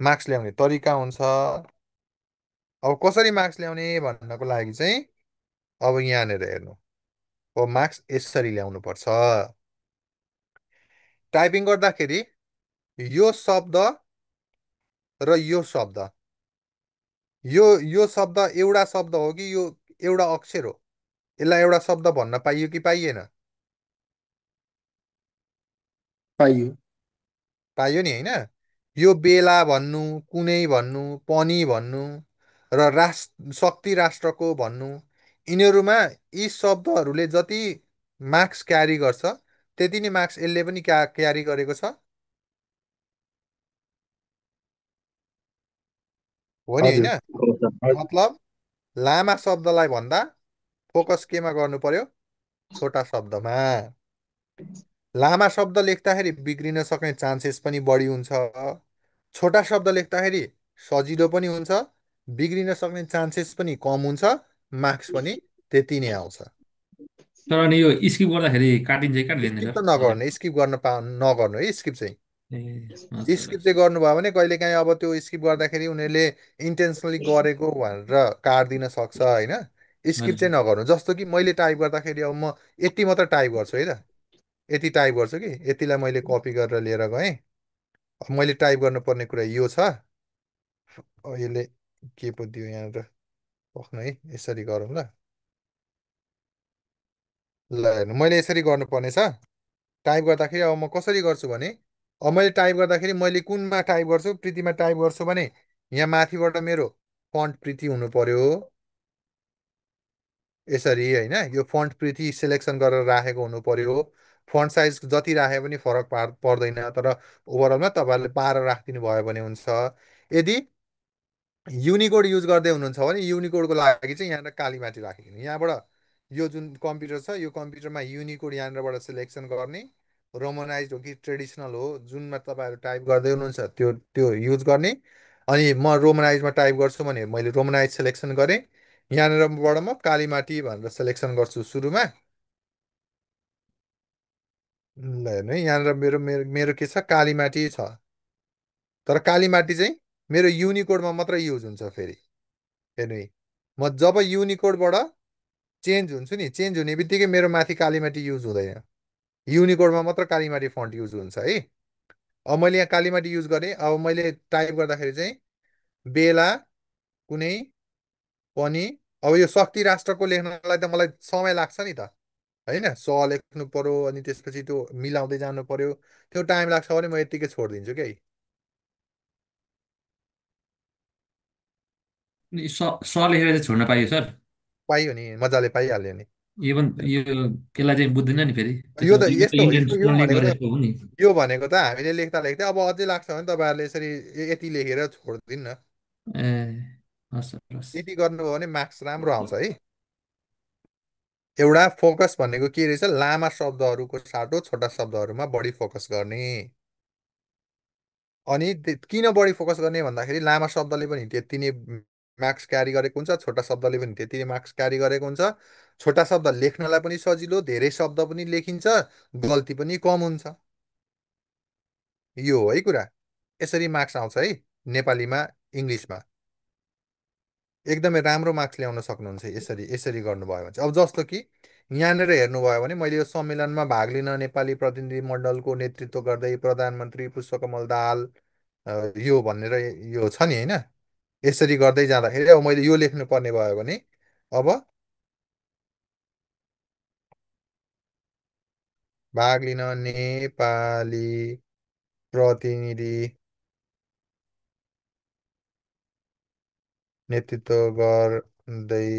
मार्क्स ल्याउने तरिका हुन्छ। अब कसरी मार्क्स ल्याउने भन्नको लागि चाहिँ अब यहाँनिर हेर्नु। अब मार्क्स यसरी ल्याउनु पर्छ। टाइपिङ गर्दाखेरि यो शब्द र यो शब्द, यो यो शब्द एउटा शब्द हो कि यो एउटा अक्षर हो? यसलाई एउटा शब्द भन्न पाइयो कि पाइएन? पाइयो। पाइयो नि होइन। यो बेला भन्नु, कुनै भन्नु, पनि भन्नु र शक्ति राष्ट्रको भन्नु, यिनीहरूमा यी शब्दहरूले जति मार्क्स क्यारी गर्छ त्यति नै मार्क्स यसले पनि क्यारी गरेको छ। हो नि होइन? हजुर हजुर। मतलब लामा शब्दलाई भन्दा फोकस केमा गर्नु पर्यो? छोटा शब्दमा। लामा शब्द लेख्दाखेरि बिग्रिन सक्ने चान्सेस पनि बढी हुन्छ। छोटा शब्द लेख्दाखेरि सजिलो पनि हुन्छ, बिग्रिन सक्ने चान्सेस पनि कम हुन्छ, मार्क्स पनि त्यति नै आउँछ। तर अनि यो स्किप गर्दाखेरि काटिन्छ कि काटिँदैन स्किप सर त सब्जेक्ट? नगर्नु, स्किप गर्न नगर्नु है स्किप चाहिँ। ए हजुर स्किप हजुर। चाहिँ गर्नुभयो भने कहिलेकाहीँ अब त्यो स्किप गर्दाखेरि उनीहरूले इन्टेन्सनली गरेको भनेर काटिदिन सक्छ होइन। स्किप चाहिँ हजुर नगर्नु। जस्तो कि मैले टाइप गर्दाखेरि अब म यति मात्र टाइप गर्छु है त। यति टाइप गर्छु कि यतिलाई मैले कपी गरेर लिएर गएँ। अब मैले टाइप गर्नुपर्ने कुरा यो छ। अब यसले के पो दियो यहाँनिर, पख्नु है, यसरी गरौँ ल। ल हेर्नु, मैले यसरी गर्नुपर्ने छ। टाइप गर्दाखेरि अब म कसरी गर्छु भने अब मैले टाइप गर्दाखेरि मैले कुनमा टाइप गर्छु, प्रीतिमा टाइप गर्छु भने यहाँ माथिबाट मेरो फन्ट प्रीति हुनु पर्यो यसरी होइन। यो फन्ट प्रीति सिलेक्सन गरेर राखेको हुनु पर्यो। फन्ट साइज जति राखे पनि फरक पर्दैन, तर ओभरअलमा तपाईँहरूले 12 राखिदिनु भयो भने हुन्छ। यदि युनिकोड युज गर्दै हुनुहुन्छ भने युनिकोडको लागि चाहिँ यहाँनिर कालीमाटी राखिदिनु। यहाँबाट यो जुन कम्प्युटर छ यो कम्प्युटरमा युनिकोड यहाँनिरबाट सिलेक्सन गर्ने, रोमनाइज हो कि ट्रेडिसनल हो जुनमा तपाईँहरू टाइप गर्दै हुनुहुन्छ त्यो त्यो युज गर्ने। अनि म रोमनाइजमा टाइप गर्छु भने मैले रोमनाइज सिलेक्सन गरेँ। यहाँनिरबाट म कालीमाटी भनेर सिलेक्सन गर्छु सुरुमा। ल हेर्नु है, यहाँनिर मेरो मेरो मेरो के छ, कालीमाटी छ। तर कालीमाटी चाहिँ मेरो युनिकोडमा मात्र युज हुन्छ फेरि। हेर्नु है, म जब युनिकोडबाट चेन्ज हुन्छु नि, चेन्ज हुने बित्तिकै मेरो माथि कालीमाटी युज हुँदैन। युनिकोडमा मात्र कालीमाटी फन्ट युज हुन्छ है। अब मैले यहाँ कालीमाटी युज गरेँ, अब मैले टाइप गर्दाखेरि चाहिँ बेला कुनै पनि, अब यो शक्ति राष्ट्रको लेख्नलाई त मलाई समय लाग्छ नि त, होइन? स लेख्नु पर्यो, अनि त्यसपछि त्यो मिलाउँदै जानु पर्यो, त्यो टाइम लाग्छ भने म यत्तिकै छोडिदिन्छु क्या। अनि स लेखेर चाहिँ छोड्न पाइयो सर? पाइयो नि, मजाले पाइहाल्यो नि। यो यसलाई चाहिँ बुझ्दैन नि फेरि। यो त्यसो त यो त यस्तो हो, यो इन्टेन्सनली भनेको त गरेको हो नि। हामीले लेख्दा लेख्दै अब अझै लाग्छ भने तपाईँहरूले यसरी यति लेखेर छोडिदिनु न। ए हस् सर हस्। यति गर्नुभयो भने मार्क्स राम्रो आउँछ है। एउटा फोकस भनेको के रहेछ, लामा शब्दहरूको साटो छोटा शब्दहरूमा बढी फोकस गर्ने। अनि किन बढी फोकस गर्ने भन्दाखेरि लामा शब्दले पनि त्यति नै मार्क्स क्यारी गरेको हुन्छ, छोटा शब्दले पनि त्यति नै मार्क्स क्यारी गरेको हुन्छ। छोटा शब्द लेख्नलाई पनि सजिलो, धेरै शब्द पनि लेखिन्छ, गल्ती पनि कम हुन्छ। यो हो है कुरा। यसरी मार्क्स आउँछ है नेपालीमा, इङ्ग्लिसमा। एकदमै राम्रो मार्क्स ल्याउन सक्नुहुन्छ यसरी यसरी गर्नुभयो भने चाहिँ। अब जस्तो कि यहाँनिर हेर्नुभयो भने मैले यो सम्मेलनमा भाग लिन नेपाली प्रतिनिधि मण्डलको नेतृत्व गर्दै प्रधानमन्त्री पुष्पकमल दाहाल यो भनेर यो छ नि, होइन? यसरी गर्दै जाँदाखेरि अब मैले यो लेख्नु पर्ने भयो भने अब भाग लिन नेपाली प्रतिनिधि नेतृत्व गर्दै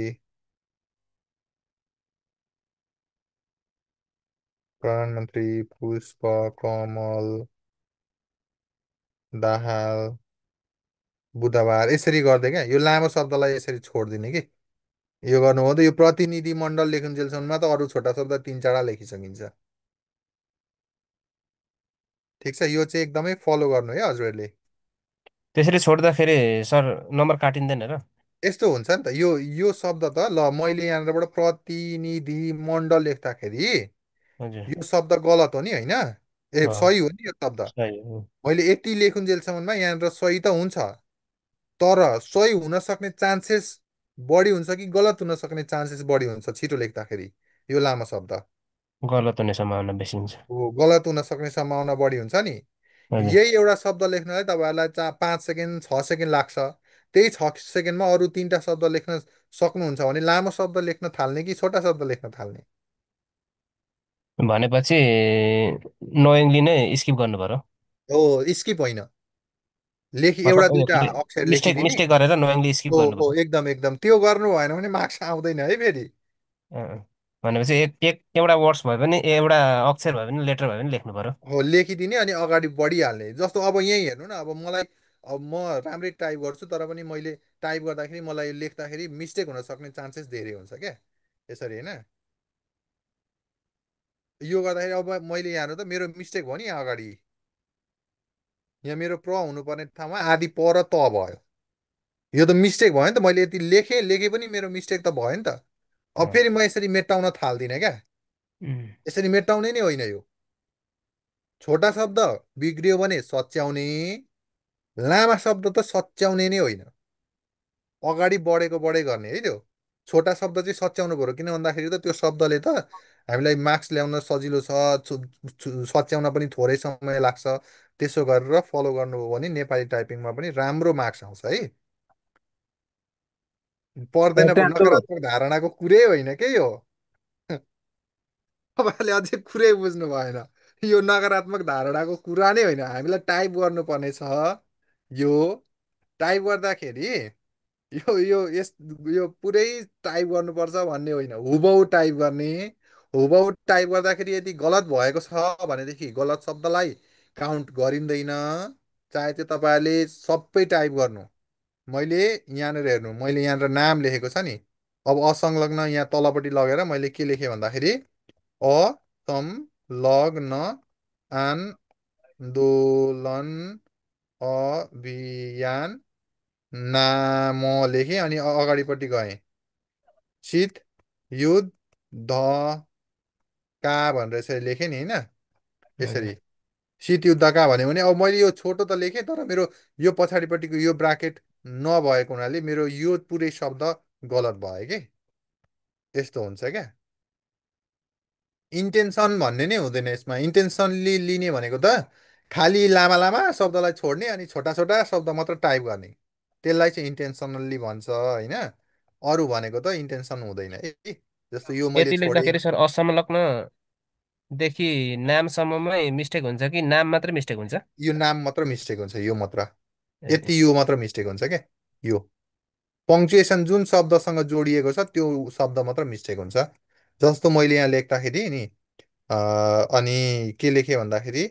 प्रधानमन्त्री पुष्पकमल दाहाल बुधबार, यसरी गर्दै क्या यो लामो शब्दलाई यसरी छोडिदिने कि। यो गर्नु हो त यो प्रतिनिधि मण्डल लेखुन्जेलसम्ममा त अरू छोटा शब्द तिन चारवटा लेखिसकिन्छ। ठिक छ, यो चाहिँ एकदमै फलो गर्नु है हजुरहरूले। त्यसरी छोड्दाखेरि सर नम्बर काटिँदैन र? यस्तो हुन्छ नि त, यो शब्द त ल मैले यहाँनिरबाट प्रतिनिधि मण्डल लेख्दाखेरि हजुर। यो शब्द गलत हो नि, होइन? ए अँ, सही हो नि यो शब्द। सही हो। मैले यति लेखुन्जेलसम्ममा यहाँनिर सही त हुन्छ, तर सही हुन सक्ने चान्सेस बढी हुन्छ कि गलत हुन सक्ने चान्सेस बढी हुन्छ छिटो लेख्दाखेरि यो लामो शब्द। गलत हुने सम्भावना बेसी हुन्छ। हो, गलत हुन सक्ने सम्भावना बढी हुन्छ नि। हजुर। यही एउटा शब्द लेख्नलाई तपाईँहरूलाई 5 सेकेन्ड 6 सेकेन्ड लाग्छ। त्यही 6 सेकेन्डमा अरू तिनवटा शब्द लेख्न सक्नुहुन्छ भने लामो शब्द लेख्न थाल्ने कि छोटा शब्द लेख्न थाल्ने? भनेपछि नोइङली नै स्किप गर्नु पर्यो। हो, स्किप होइन, एउटा मतलब दुइटा अक्षर मिस्टेक लेखिदिने। मिस्टेक गरेर नोइङली स्किप हो गर्नु हो, पर्यो। एकदम एकदम त्यो गर्नु भएन भने मार्क्स आउँदैन है फेरि। अँ, भनेपछि एक एउटा वर्ड्स भयो भने एउटा अक्षर भयो भने लेटर भयो भने लेख्नु पर्यो। हो, लेखिदिने अनि अगाडि बढिहाल्ने। जस्तो अब यहीँ हेर्नु न, अब मलाई, अब म राम्रै टाइप गर्छु तर पनि मैले टाइप गर्दाखेरि मलाई लेख्दाखेरि मिस्टेक हुन सक्ने चान्सेस धेरै हुन्छ क्या, यसरी होइन? यो गर्दाखेरि अब मैले यहाँ हेर्नु त मेरो मिस्टेक भयो नि, यहाँ अगाडि यहाँ मेरो प्र हुनुपर्ने ठाउँमा आदि प र त भयो। यो त मिस्टेक भयो नि त, मैले यति लेखेँ पनि मेरो मिस्टेक त भयो नि त। अब अँ, फेरि म यसरी मेटाउन थाल्दिनँ क्या। उम्, यसरी मेटाउने नै होइन यो। छोटा शब्द बिग्रियो भने सच्याउने, लामा शब्द त सच्याउने नै होइन, अगाडि बढेको बढे गर्ने है त्यो। छोटा शब्द चाहिँ सच्याउनु पऱ्यो, किन भन्दाखेरि त त्यो शब्दले त हामीलाई मार्क्स ल्याउन सजिलो छ, सच्याउन पनि थोरै समय लाग्छ। त्यसो गरेर फलो गर्नुभयो भने नेपाली टाइपिङमा पनि राम्रो मार्क्स आउँछ है। पर्दैन, त्यहाँको नकारात्मक धारणाको कुरै होइन के यो। तपाईँले अझै कुरै बुझ्नु भएन। यो नकारात्मक धारणाको कुरा नै होइन, हामीलाई टाइप गर्नुपर्ने छ। यो टाइप गर्दाखेरि यो पुरै टाइप गर्नुपर्छ भन्ने होइन, हुबहु टाइप गर्ने। हुबहु टाइप गर्दाखेरि यदि गलत भएको छ भनेदेखि गलत शब्दलाई काउन्ट गरिँदैन, चाहे त्यो तपाईँहरूले सबै टाइप गर्नु। मैले यहाँनिर हेर्नु, मैले यहाँनिर नाम लेखेको छ नि, अब असंलग्न यहाँ तलपट्टि लगेर मैले के लेखेँ भन्दाखेरि असंलग्न आन्दोलन अभियान नाम लेखेँ, अनि अगाडिपट्टि गएँ, शीत युद्ध ध का भनेर यसरी लेखेँ नि, होइन? हजुर। यसरी शीत युद्धका भन्यो भने अब मैले यो छोटो त लेखेँ तर मेरो यो पछाडिपट्टिको यो ब्राकेट नभएको हुनाले मेरो यो पुरै शब्द गलत भयो कि त्यस्तो हुन्छ क्या। इन्टेन्सन भन्ने नै हुँदैन यसमा। इन्टेन्सनली लिने भनेको त खालि लामा लामा शब्दलाई छोड्ने अनि छोटा छोटा शब्द मात्र टाइप गर्ने, त्यसलाई चाहिँ इन्टेन्सनल्ली भन्छ होइन। अरू भनेको त इन्टेन्सन हुँदैन है। जस्तो यो मैले यति छोडेँ, लेख्दाखेरि सर असंलग्नदेखि नामसम्ममै मिस्टेक हुन्छ कि नाम मात्रै मिस्टेक हुन्छ? यो नाम मात्र मिस्टेक हुन्छ, यो मात्र, ए, यति यो मात्र मिस्टेक हुन्छ क्या। यो पङ्क्चुएसन जुन शब्दसँग जोडिएको छ त्यो शब्द मात्र मिस्टेक हुन्छ। जस्तो मैले यहाँ लेख्दाखेरि नि अनि के लेखेँ भन्दाखेरि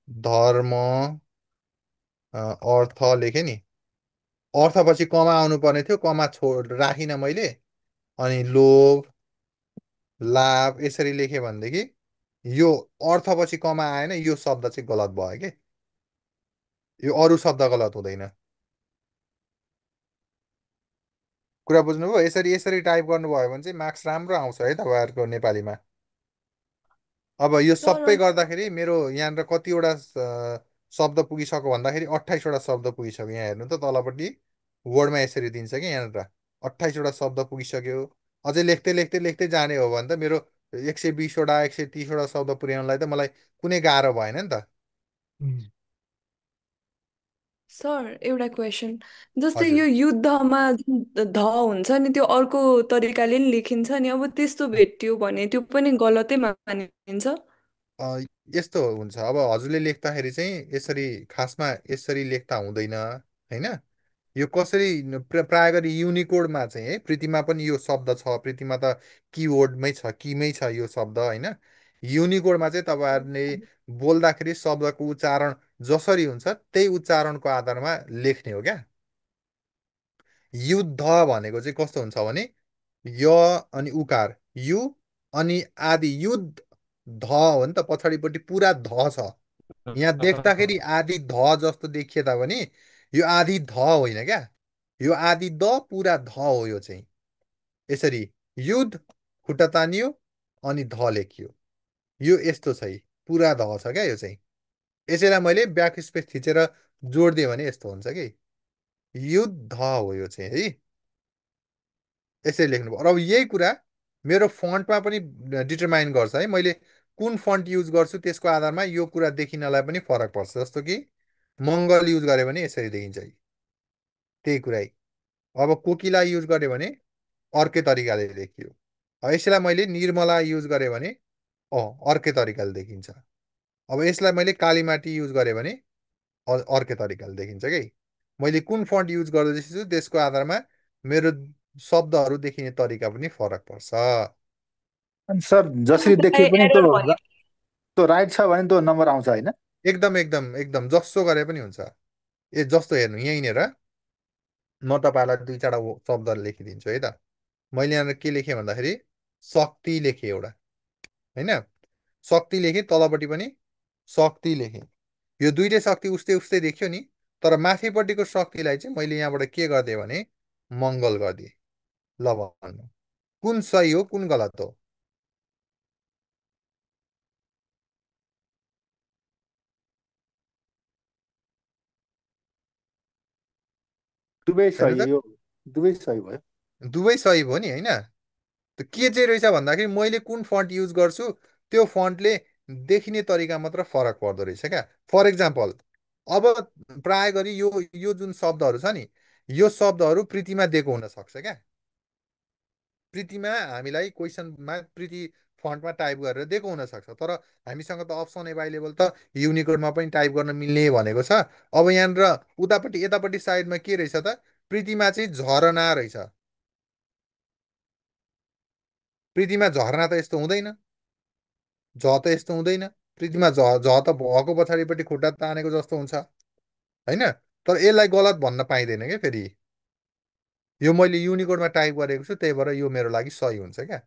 धर्म अर्थ लेखेँ नि, अर्थपछि कमा आउनु पर्ने थियो, कमा राखिनँ मैले। अनि लोभ लाभ यसरी लेखेँ भनेदेखि यो अर्थपछि कमा आएन, यो शब्द चाहिँ गलत भयो कि। यो अरू शब्द गलत हुँदैन। कुरा बुझ्नुभयो? यसरी यसरी टाइप गर्नुभयो भने चाहिँ मार्क्स राम्रो आउँछ है तपाईँहरूको नेपालीमा। अब यो सर सबै गर्दाखेरि मेरो यहाँनिर कतिवटा शब्द पुगिसक्यो भन्दाखेरि 28वटा शब्द पुगिसक्यो। यहाँ हेर्नु त तलपट्टि वर्डमा यसरी दिन्छ कि यहाँनिर 28वटा शब्द पुगिसक्यो। अझै लेख्दै लेख्दै लेख्दै जाने हो भने त मेरो 120वटा 130वटा शब्द पुर्याउनलाई त मलाई कुनै गाह्रो भएन नि त। सर एउटा क्वेसन, जस्तै हजुर। यो युद्धमा जुन ध हुन्छ नि त्यो अर्को तरिकाले नि लेखिन्छ नि, अब त्यस्तो भेट्यो भने त्यो पनि गलतै मानिन्छ? अ, यस्तो हुन्छ अब हजुरले लेख्दाखेरि चाहिँ यसरी खासमा यसरी लेख्दा हुँदैन होइन। यो कसरी प्राय गरी युनिकोडमा चाहिँ है, प्रीतिमा पनि यो शब्द छ, प्रीतिमा त किवर्डमै छ, किमै छ यो शब्द होइन। युनिकोडमा चाहिँ तपाईँहरूले बोल्दाखेरि शब्दको उच्चारण जसरी हुन्छ त्यही उच्चारणको आधारमा लेख्ने हो क्या। युद्ध भनेको चाहिँ कस्तो हुन्छ भने य अनि उकार यु अनि आदि युद्ध ध हो नि त, पछाडिपट्टि पुरा ध छ। यहाँ देख्दाखेरि आदि ध जस्तो देखिए तापनि यो आदि ध होइन क्या, यो आदि द पुरा ध हो। यो चाहिँ यसरी युद्ध खुट्टा तानियो अनि ध लेखियो, यो यस्तो छ है, पुरा ध छ क्या यो चाहिँ। यसैलाई मैले ब्याक स्पेस थिचेर जोडिदिएँ भने यस्तो हुन्छ कि युद्ध हो यो चाहिँ है। यसरी लेख्नु पर्यो। अब यही कुरा मेरो फन्टमा पनि डिटरमाइन गर्छ है। मैले कुन फन्ट युज गर्छु त्यसको आधारमा यो कुरा देखिनलाई पनि फरक पर्छ। जस्तो कि मङ्गल युज गऱ्यो भने यसरी देखिन्छ है, त्यही कुरा है। अब कोकिला युज गऱ्यो भने अर्कै तरिकाले देखियो। अब यसलाई मैले निर्मला युज गरेँ भने अर्कै तरिकाले देखिन्छ। अब यसलाई मैले कालीमाटी युज गरेँ भने अर्कै तरिकाले देखिन्छ कि। मैले कुन फन्ट युज गर्दैछु त्यसको आधारमा मेरो शब्दहरू देखिने तरिका पनि फरक पर्छ। अनि सर जसरी देखिए पनि त्यो राइट छ भने त्यो नम्बर आउँछ होइन? एकदम एकदम एकदम जसो गरे पनि हुन्छ। जस्तो हेर्नु यहीँनिर म तपाईँलाई दुई चारवटा शब्द लेखिदिन्छु है त। मैले यहाँ के लेखेँ भन्दाखेरि शक्ति लेखेँ एउटा होइन, शक्ति लेखेँ, तलपट्टि पनि शक्ति लेखेँ। यो दुइटै शक्ति उस्तै उस्तै देखियो नि, तर माथिपट्टिको शक्तिलाई चाहिँ मैले यहाँबाट के गरिदिएँ भने मङ्गल गरिदिएँ। ल भन्नु कुन सही हो कुन गलत हो? दुवै हेर्नु सही, त यो दुवै सही भयो। दुवै सही भयो नि होइन। त के चाहिँ रहेछ भन्दाखेरि मैले कुन फन्ट युज गर्छु त्यो फन्टले देखिने तरिका मात्र फरक पर्दो रहेछ क्या। फर इक्जाम्पल अब प्राय गरी यो यो जुन शब्दहरू छ नि यो शब्दहरू प्रीतिमा दिएको हुनसक्छ क्या। प्रीतिमा हामीलाई क्वेसनमा प्रीति फन्टमा टाइप गरेर दिएको हुनसक्छ, तर हामीसँग त अप्सन एभाइलेबल त युनिकोडमा पनि टाइप गर्न मिल्ने भनेको छ। अब यहाँनिर उतापट्टि यतापट्टि साइडमा के रहेछ त प्रीतिमा चाहिँ झरना रहेछ। प्रीतिमा झरना त यस्तो हुँदैन, झ त यस्तो हुँदैन। प्रीतिमा झ झ त भको पछाडिपट्टि खुट्टा तानेको जस्तो हुन्छ होइन। तर यसलाई गलत भन्न पाइँदैन क्या फेरि। यो मैले युनिकोडमा टाइप गरेको छु त्यही भएर यो मेरो लागि सही हुन्छ क्या।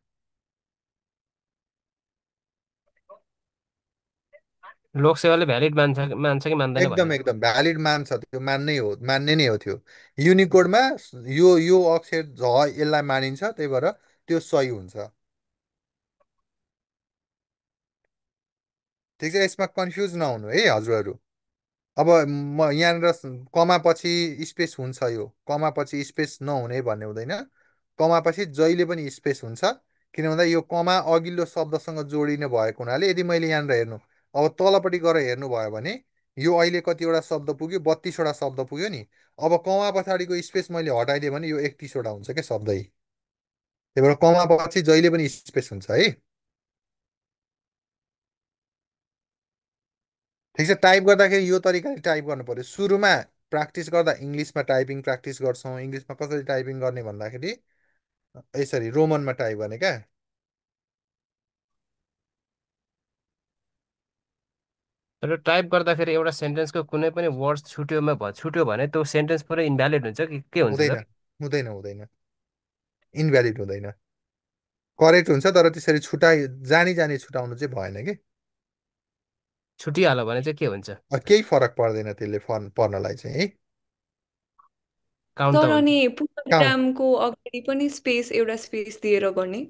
लोकसेवाले भ्यालिड मान्छ मान्छ कि मान्दैन एकदम भन्ने हो। एकदम भ्यालिड मान्छ, त्यो मान्नै हो, मान्ने नै हो त्यो। युनिकोडमा यो अक्षर झ यसलाई मानिन्छ त्यही भएर त्यो सही हुन्छ। ठिक छ, यसमा कन्फ्युज नहुनु है हजुरहरू। अब म यहाँनिर कमा पछि स्पेस हुन्छ, यो कमा पछि स्पेस नहुने भन्ने हुँदैन। कमा पछि जहिले पनि स्पेस हुन्छ, किन भन्दा यो कमा अघिल्लो शब्दसँग जोडिने भएको हुनाले। यदि मैले यहाँनिर हेर्नु, अब तलपट्टि गएर हेर्नुभयो भने यो अहिले कतिवटा शब्द पुग्यो, 32वटा शब्द पुग्यो नि। अब कमा पछाडिको स्पेस मैले हटाइदिएँ भने यो 31वटा हुन्छ क्या शब्दै। त्यही भएर कमा पछि जहिले पनि स्पेस हुन्छ है। ठिक छ, टाइप गर्दाखेरि यो तरिकाले टाइप गर्नु पर्यो। सुरुमा प्र्याक्टिस गर्दा इङ्ग्लिसमा टाइपिङ प्र्याक्टिस गर्छौँ। इङ्ग्लिसमा कसरी टाइपिङ गर्ने भन्दाखेरि यसरी रोमनमा टाइप गर्ने क्या। तर टाइप गर्दाखेरि एउटा सेन्टेन्सको कुनै पनि वर्ड्स छुट्यो भने त्यो सेन्टेन्स पुरै इन्भ्यालिड हुन्छ कि के हुन्छ हुँदैन सर? हुँदैन हुँदैन, इन्भ्यालिड हुँदैन, करेक्ट हुन्छ। तर त्यसरी जानी जानी छुटाउनु चाहिँ भएन कि। छुटिहाल्यो भने चाहिँ के हुन्छ? केही फरक पर्दैन त्यसले पर्नलाई चाहिँ है। काउन्ट त सर हुन्छ। अनि काउन्ट, पूर्णविरामको अगाडि पनि एउटा स्पेस दिएर गर्ने?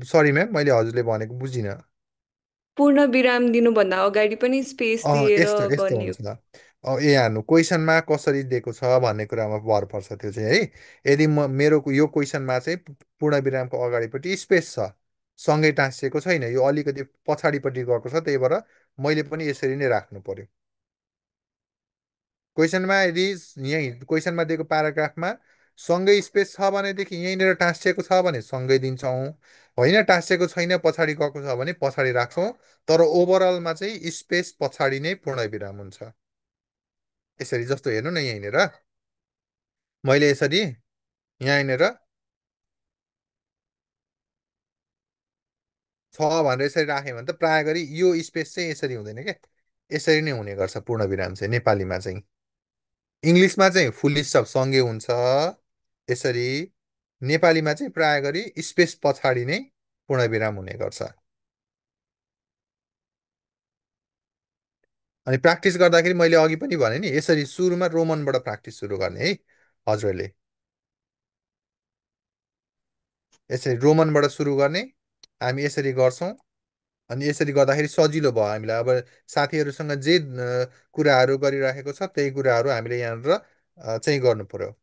सरी म्याम, मैले हजुरले भनेको बुझिनँ। पूर्णविराम दिनुभन्दा अगाडि पनि स्पेस दिएर यस्तो यस्तो गर्ने हो? हुन्छ। हेर्नु क्वेसनमा कसरी दिएको छ भन्ने कुरामा भर पर्छ त्यो चाहिँ है। यदि मेरो यो क्वेसनमा चाहिँ पूर्ण विरामको अगाडिपट्टि स्पेस छ, सँगै टाँसिएको छैन, यो अलिकति पछाडिपट्टि गएको छ, त्यही भएर मैले पनि यसरी नै राख्नु पर्यो। क्वेसनमा यदि यहीँ क्वेसनमा दिएको प्याराग्राफमा सँगै स्पेस छ भनेदेखि यहीँनिर टाँसिएको छ भने सँगै दिन्छौँ। होइन टाँसिएको छैन, पछाडि गएको छ भने पछाडि राख्छौँ। तर ओभरअलमा चाहिँ स्पेस पछाडि नै पूर्ण विराम हुन्छ। यसरी जस्तो हेर्नु न, यहीँनिर मैले यसरी यहाँनिर छ भनेर यसरी राखेँ भने त प्राय गरी यो स्पेस चाहिँ यसरी हुँदैन क्या। यसरी नै हुने गर्छ पूर्ण विराम चाहिँ नेपालीमा चाहिँ। इङ्ग्लिसमा चाहिँ फुल स्टप सँगै हुन्छ यसरी। नेपालीमा चाहिँ प्राय गरी स्पेस पछाडि नै पूर्ण विराम हुने गर्छ। अनि प्र्याक्टिस गर्दाखेरि मैले अघि पनि भने नि, यसरी सुरुमा रोमनबाट प्र्याक्टिस सुरु गर्ने है हजुरले। यसरी रोमनबाट सुरु गर्ने, हामी यसरी गर्छौँ। अनि यसरी गर्दाखेरि सजिलो भयो हामीलाई। अब साथीहरूसँग जे कुराहरू गरिराखेको छ त्यही कुराहरू हामीले यहाँनिर चाहिँ गर्नु पर्यो।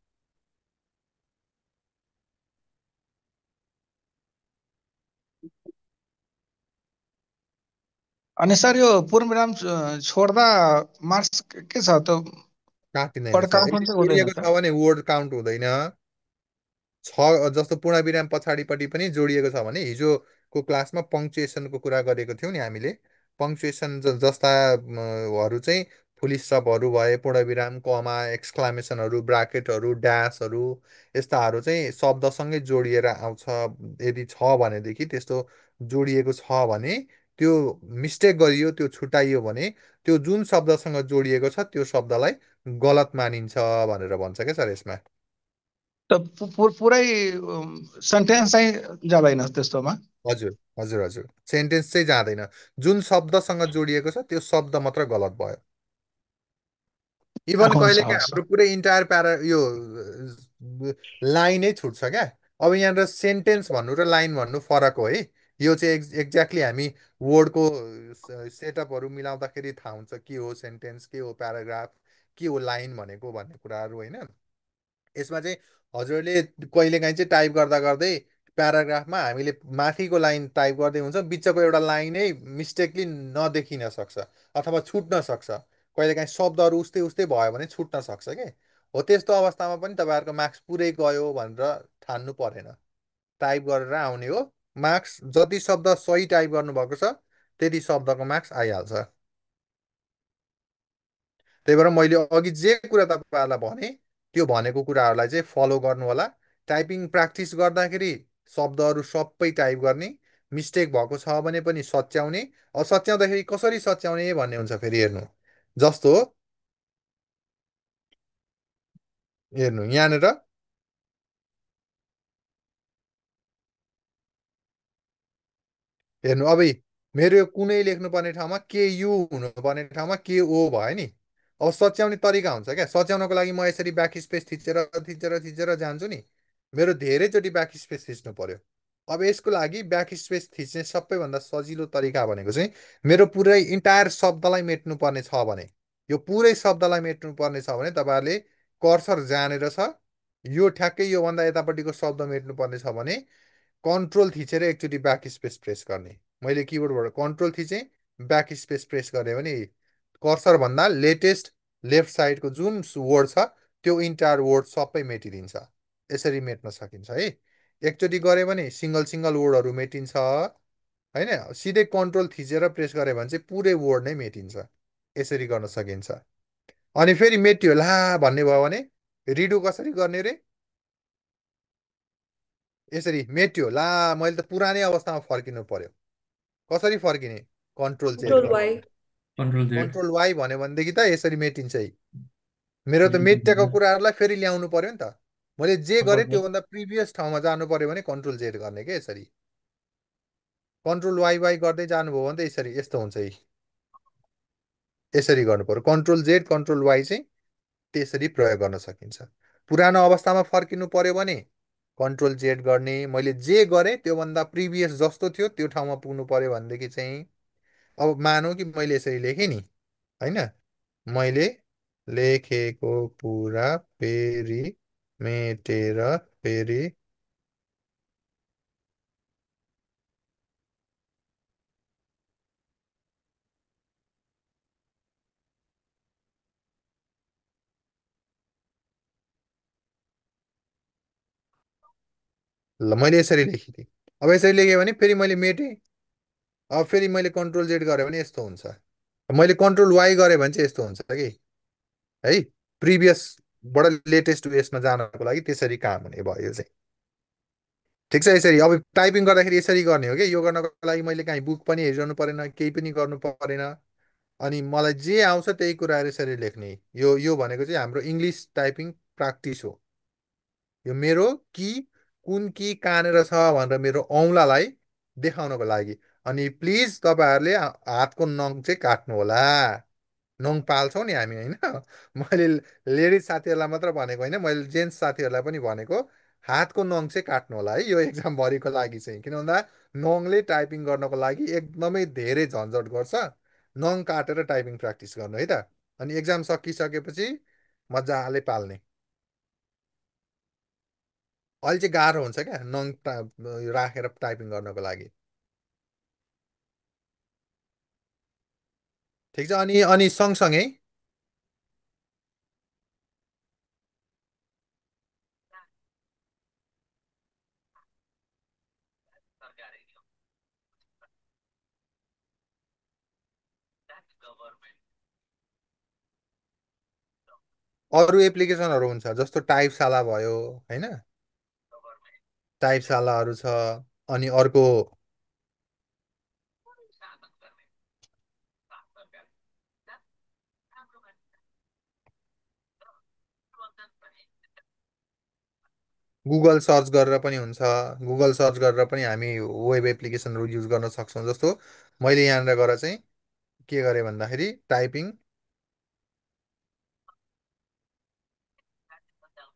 अनि सर यो पूर्णविराम छोड्दा मार्क्स के छ त? काटिँदैन वर्ड सर, काउन्ट यदि चाहिँ हुँदैन जोडिएको त? छ भने वर्ड काउन्ट हुँदैन। जस्तो पूर्ण विराम पछाडिपट्टि पनि जोडिएको छ भने, हिजोको क्लासमा पङ्क्चुएसनको कुरा गरेको थियौँ नि हामीले। पङ्क्चुएसन जस्ता हरू चाहिँ फुल स्टपहरू भए, पूर्ण विराम, कमा, एक्सक्लामेसनहरू, ब्राकेटहरू, ड्यासहरू, यस्ताहरू चाहिँ शब्दसँगै जोडिएर आउँछ। यदि छ भनेदेखि, त्यस्तो जोडिएको छ भने, त्यो मिस्टेक गरियो, त्यो छुट्याइयो भने त्यो जुन शब्दसँग जोडिएको छ त्यो शब्दलाई गलत मानिन्छ भनेर भन्छ क्या सर यसमा। त पुरै सेन्टेन्स चाहिँ जाँदैन त्यस्तोमा? हजुर हजुर हजुर, सेन्टेन्स चाहिँ जाँदैन। जुन शब्दसँग जोडिएको छ त्यो शब्द मात्र गलत भयो। इभन हुन्छ कहिलेकाहीँ हुन्छ। हाम्रो पुरै इन्टायर यो लाइनै छुट्छ क्या। अब यहाँनिर सेन्टेन्स भन्नु र लाइन भन्नु फरक हो है। यो चाहिँ एक्ज्याक्टली हामी वर्डको सेटअपहरू मिलाउँदाखेरि थाहा हुन्छ के हो सेन्टेन्स, के हो प्याराग्राफ, के हो लाइन भनेको भन्ने कुराहरू होइन। यसमा चाहिँ हजुरले कहिलेकाहीँ चाहिँ टाइप गर्दा गर्दै प्याराग्राफमा हामीले माथिको लाइन टाइप गर्दै हुन्छ, बिचको एउटा लाइनै मिस्टेकली नदेखिन सक्छ अथवा छुट्न सक्छ। कहिलेकाहीँ शब्दहरू उस्तै उस्तै भयो भने छुट्न सक्छ कि। हो त्यस्तो अवस्थामा पनि तपाईँहरूको मार्क्स पुरै गयो भनेर ठान्नु परेन। टाइप गरेर आउने हो मार्क्स। जति शब्द सही टाइप गर्नुभएको छ त्यति शब्दको मार्क्स आइहाल्छ। त्यही भएर मैले अघि जे कुरा तपाईँहरूलाई भने त्यो भनेको कुराहरूलाई चाहिँ फलो गर्नु होला। टाइपिङ प्र्याक्टिस गर्दाखेरि शब्दहरू सबै टाइप गर्ने, मिस्टेक भएको छ भने पनि सच्याउने। अब सच्याउँदाखेरि कसरी सच्याउने भन्ने हुन्छ फेरि हेर्नु। जस्तो हेर्नु यहाँनिर हेर्नु, अब मेरो यो कुनै लेख्नुपर्ने ठाउँमा के यु हुनुपर्ने ठाउँमा के ओ भयो नि। अब सच्याउने तरिका हुन्छ क्या। सच्याउनको लागि म यसरी ब्याक स्पेस थिचेर थिचेर थिचेर जान्छु नि, मेरो धेरैचोटि ब्याक स्पेस थिच्नु पर्यो। अब यसको लागि ब्याक स्पेस थिच्ने सबैभन्दा सजिलो तरिका भनेको चाहिँ मेरो पुरै इन्टायर शब्दलाई मेट्नु पर्ने छ भने, यो पुरै शब्दलाई मेट्नु पर्ने छ भने तपाईँहरूले कर्सर जानेर छ, यो ठ्याक्कै योभन्दा यतापट्टिको शब्द मेट्नु पर्ने छ भने कन्ट्रोल थिचेर एकचोटि ब्याक स्पेस प्रेस गर्ने। मैले किबोर्डबाट कन्ट्रोल थिचेँ, ब्याक स्पेस प्रेस गरेँ भने कर्सरभन्दा लेटेस्ट लेफ्ट साइडको जुन वर्ड छ त्यो इन्टायर वर्ड सबै मेटिदिन्छ। यसरी मेट्न सकिन्छ है। एकचोटि गऱ्यो भने सिङ्गल सिङ्गल वर्डहरू मेटिन्छ होइन। सिधै कन्ट्रोल थिचेर प्रेस गऱ्यो भने चाहिँ पुरै वर्ड नै मेटिन्छ। यसरी गर्न सकिन्छ। अनि फेरि मेटियो ला भन्ने भयो भने रिडु कसरी गर्ने रे? यसरी मेट्यो ला, मैले त पुरानै अवस्थामा फर्किनु पर्यो। कसरी फर्किने? कन्ट्रोल जेड कन्ट्रोल गर्नु। Y. Control Z. Control Y भन्यो भनेदेखि त यसरी मेटिन्छ है। मेरो त मेटिएको कुराहरूलाई फेरि ल्याउनु पर्यो नि त। मैले जे गरेँ त्योभन्दा प्रिभियस ठाउँमा जानु पर्यो भने कन्ट्रोल जेड गर्ने के यसरी। कन्ट्रोल वाइ वाइ गर्दै जानुभयो भने त यसरी यस्तो हुन्छ है। यसरी गर्नु पर्यो। कन्ट्रोल जेड कन्ट्रोल वाइ चाहिँ त्यसरी प्रयोग गर्न सकिन्छ। पुरानो अवस्थामा फर्किनु पर्यो भने कन्ट्रोल जेड गर्ने। मैले जे गरेँ त्योभन्दा प्रिभियस जस्तो थियो त्यो ठाउँमा पुग्नु पर्यो भनेदेखि चाहिँ अब मानौँ कि मैले यसरी लेखेँ नि होइन, मैले लेखेको पुरा फेरि मेटेर फेरि ल मैले यसरी लेखिदिएँ। अब यसरी लेखेँ भने फेरि मैले मेटेँ। अब फेरि मैले कन्ट्रोल जेड गरेँ भने यस्तो हुन्छ। मैले कन्ट्रोल वाइ गरेँ भने चाहिँ यस्तो हुन्छ कि है। प्रिभियसबाट लेटेस्ट उयसमा जानको लागि त्यसरी काम हुने भयो यो चाहिँ। ठिक छ। यसरी अब टाइपिङ गर्दाखेरि यसरी गर्ने हो कि। यो गर्नको लागि मैले काहीँ बुक पनि हेरिरहनु परेन, केही पनि गर्नु परेन। अनि मलाई जे आउँछ त्यही कुराहरू यसरी लेख्ने। यो भनेको चाहिँ हाम्रो इङ्ग्लिस टाइपिङ प्र्याक्टिस हो। यो मेरो कि कुन कि कहाँनिर छ भनेर मेरो औँलालाई देखाउनको लागि। अनि प्लिज तपाईँहरूले हातको नङ चाहिँ काट्नु होला। नङ पाल्छौँ नि हामी होइन। मैले लेडिज साथीहरूलाई मात्र भनेको होइन, मैले जेन्ट्स साथीहरूलाई पनि भनेको हातको नङ चाहिँ काट्नु होला है यो एक्जामभरिको लागि चाहिँ। किन भन्दा नङले टाइपिङ गर्नको लागि एकदमै धेरै झन्झट गर्छ। नङ काटेर टाइपिङ प्र्याक्टिस गर्नु है त। अनि एक्जाम सकिसकेपछि मजाले पाल्ने। अहिले चाहिँ गाह्रो हुन्छ क्या नङ राखेर टाइपिङ गर्नको लागि। ठिक छ। अनि सँगसँगै अरू एप्लिकेसनहरू हुन्छ जस्तो टाइपशाला भयो होइन। टाइपशालाहरू छ। अनि अर्को गुगल सर्च गरेर पनि हुन्छ। गुगल सर्च गरेर पनि हामी वेब एप्लिकेसनहरू युज गर्न सक्छौँ। जस्तो मैले यहाँनिर गएर चाहिँ के गरेँ भन्दाखेरि टाइपिङ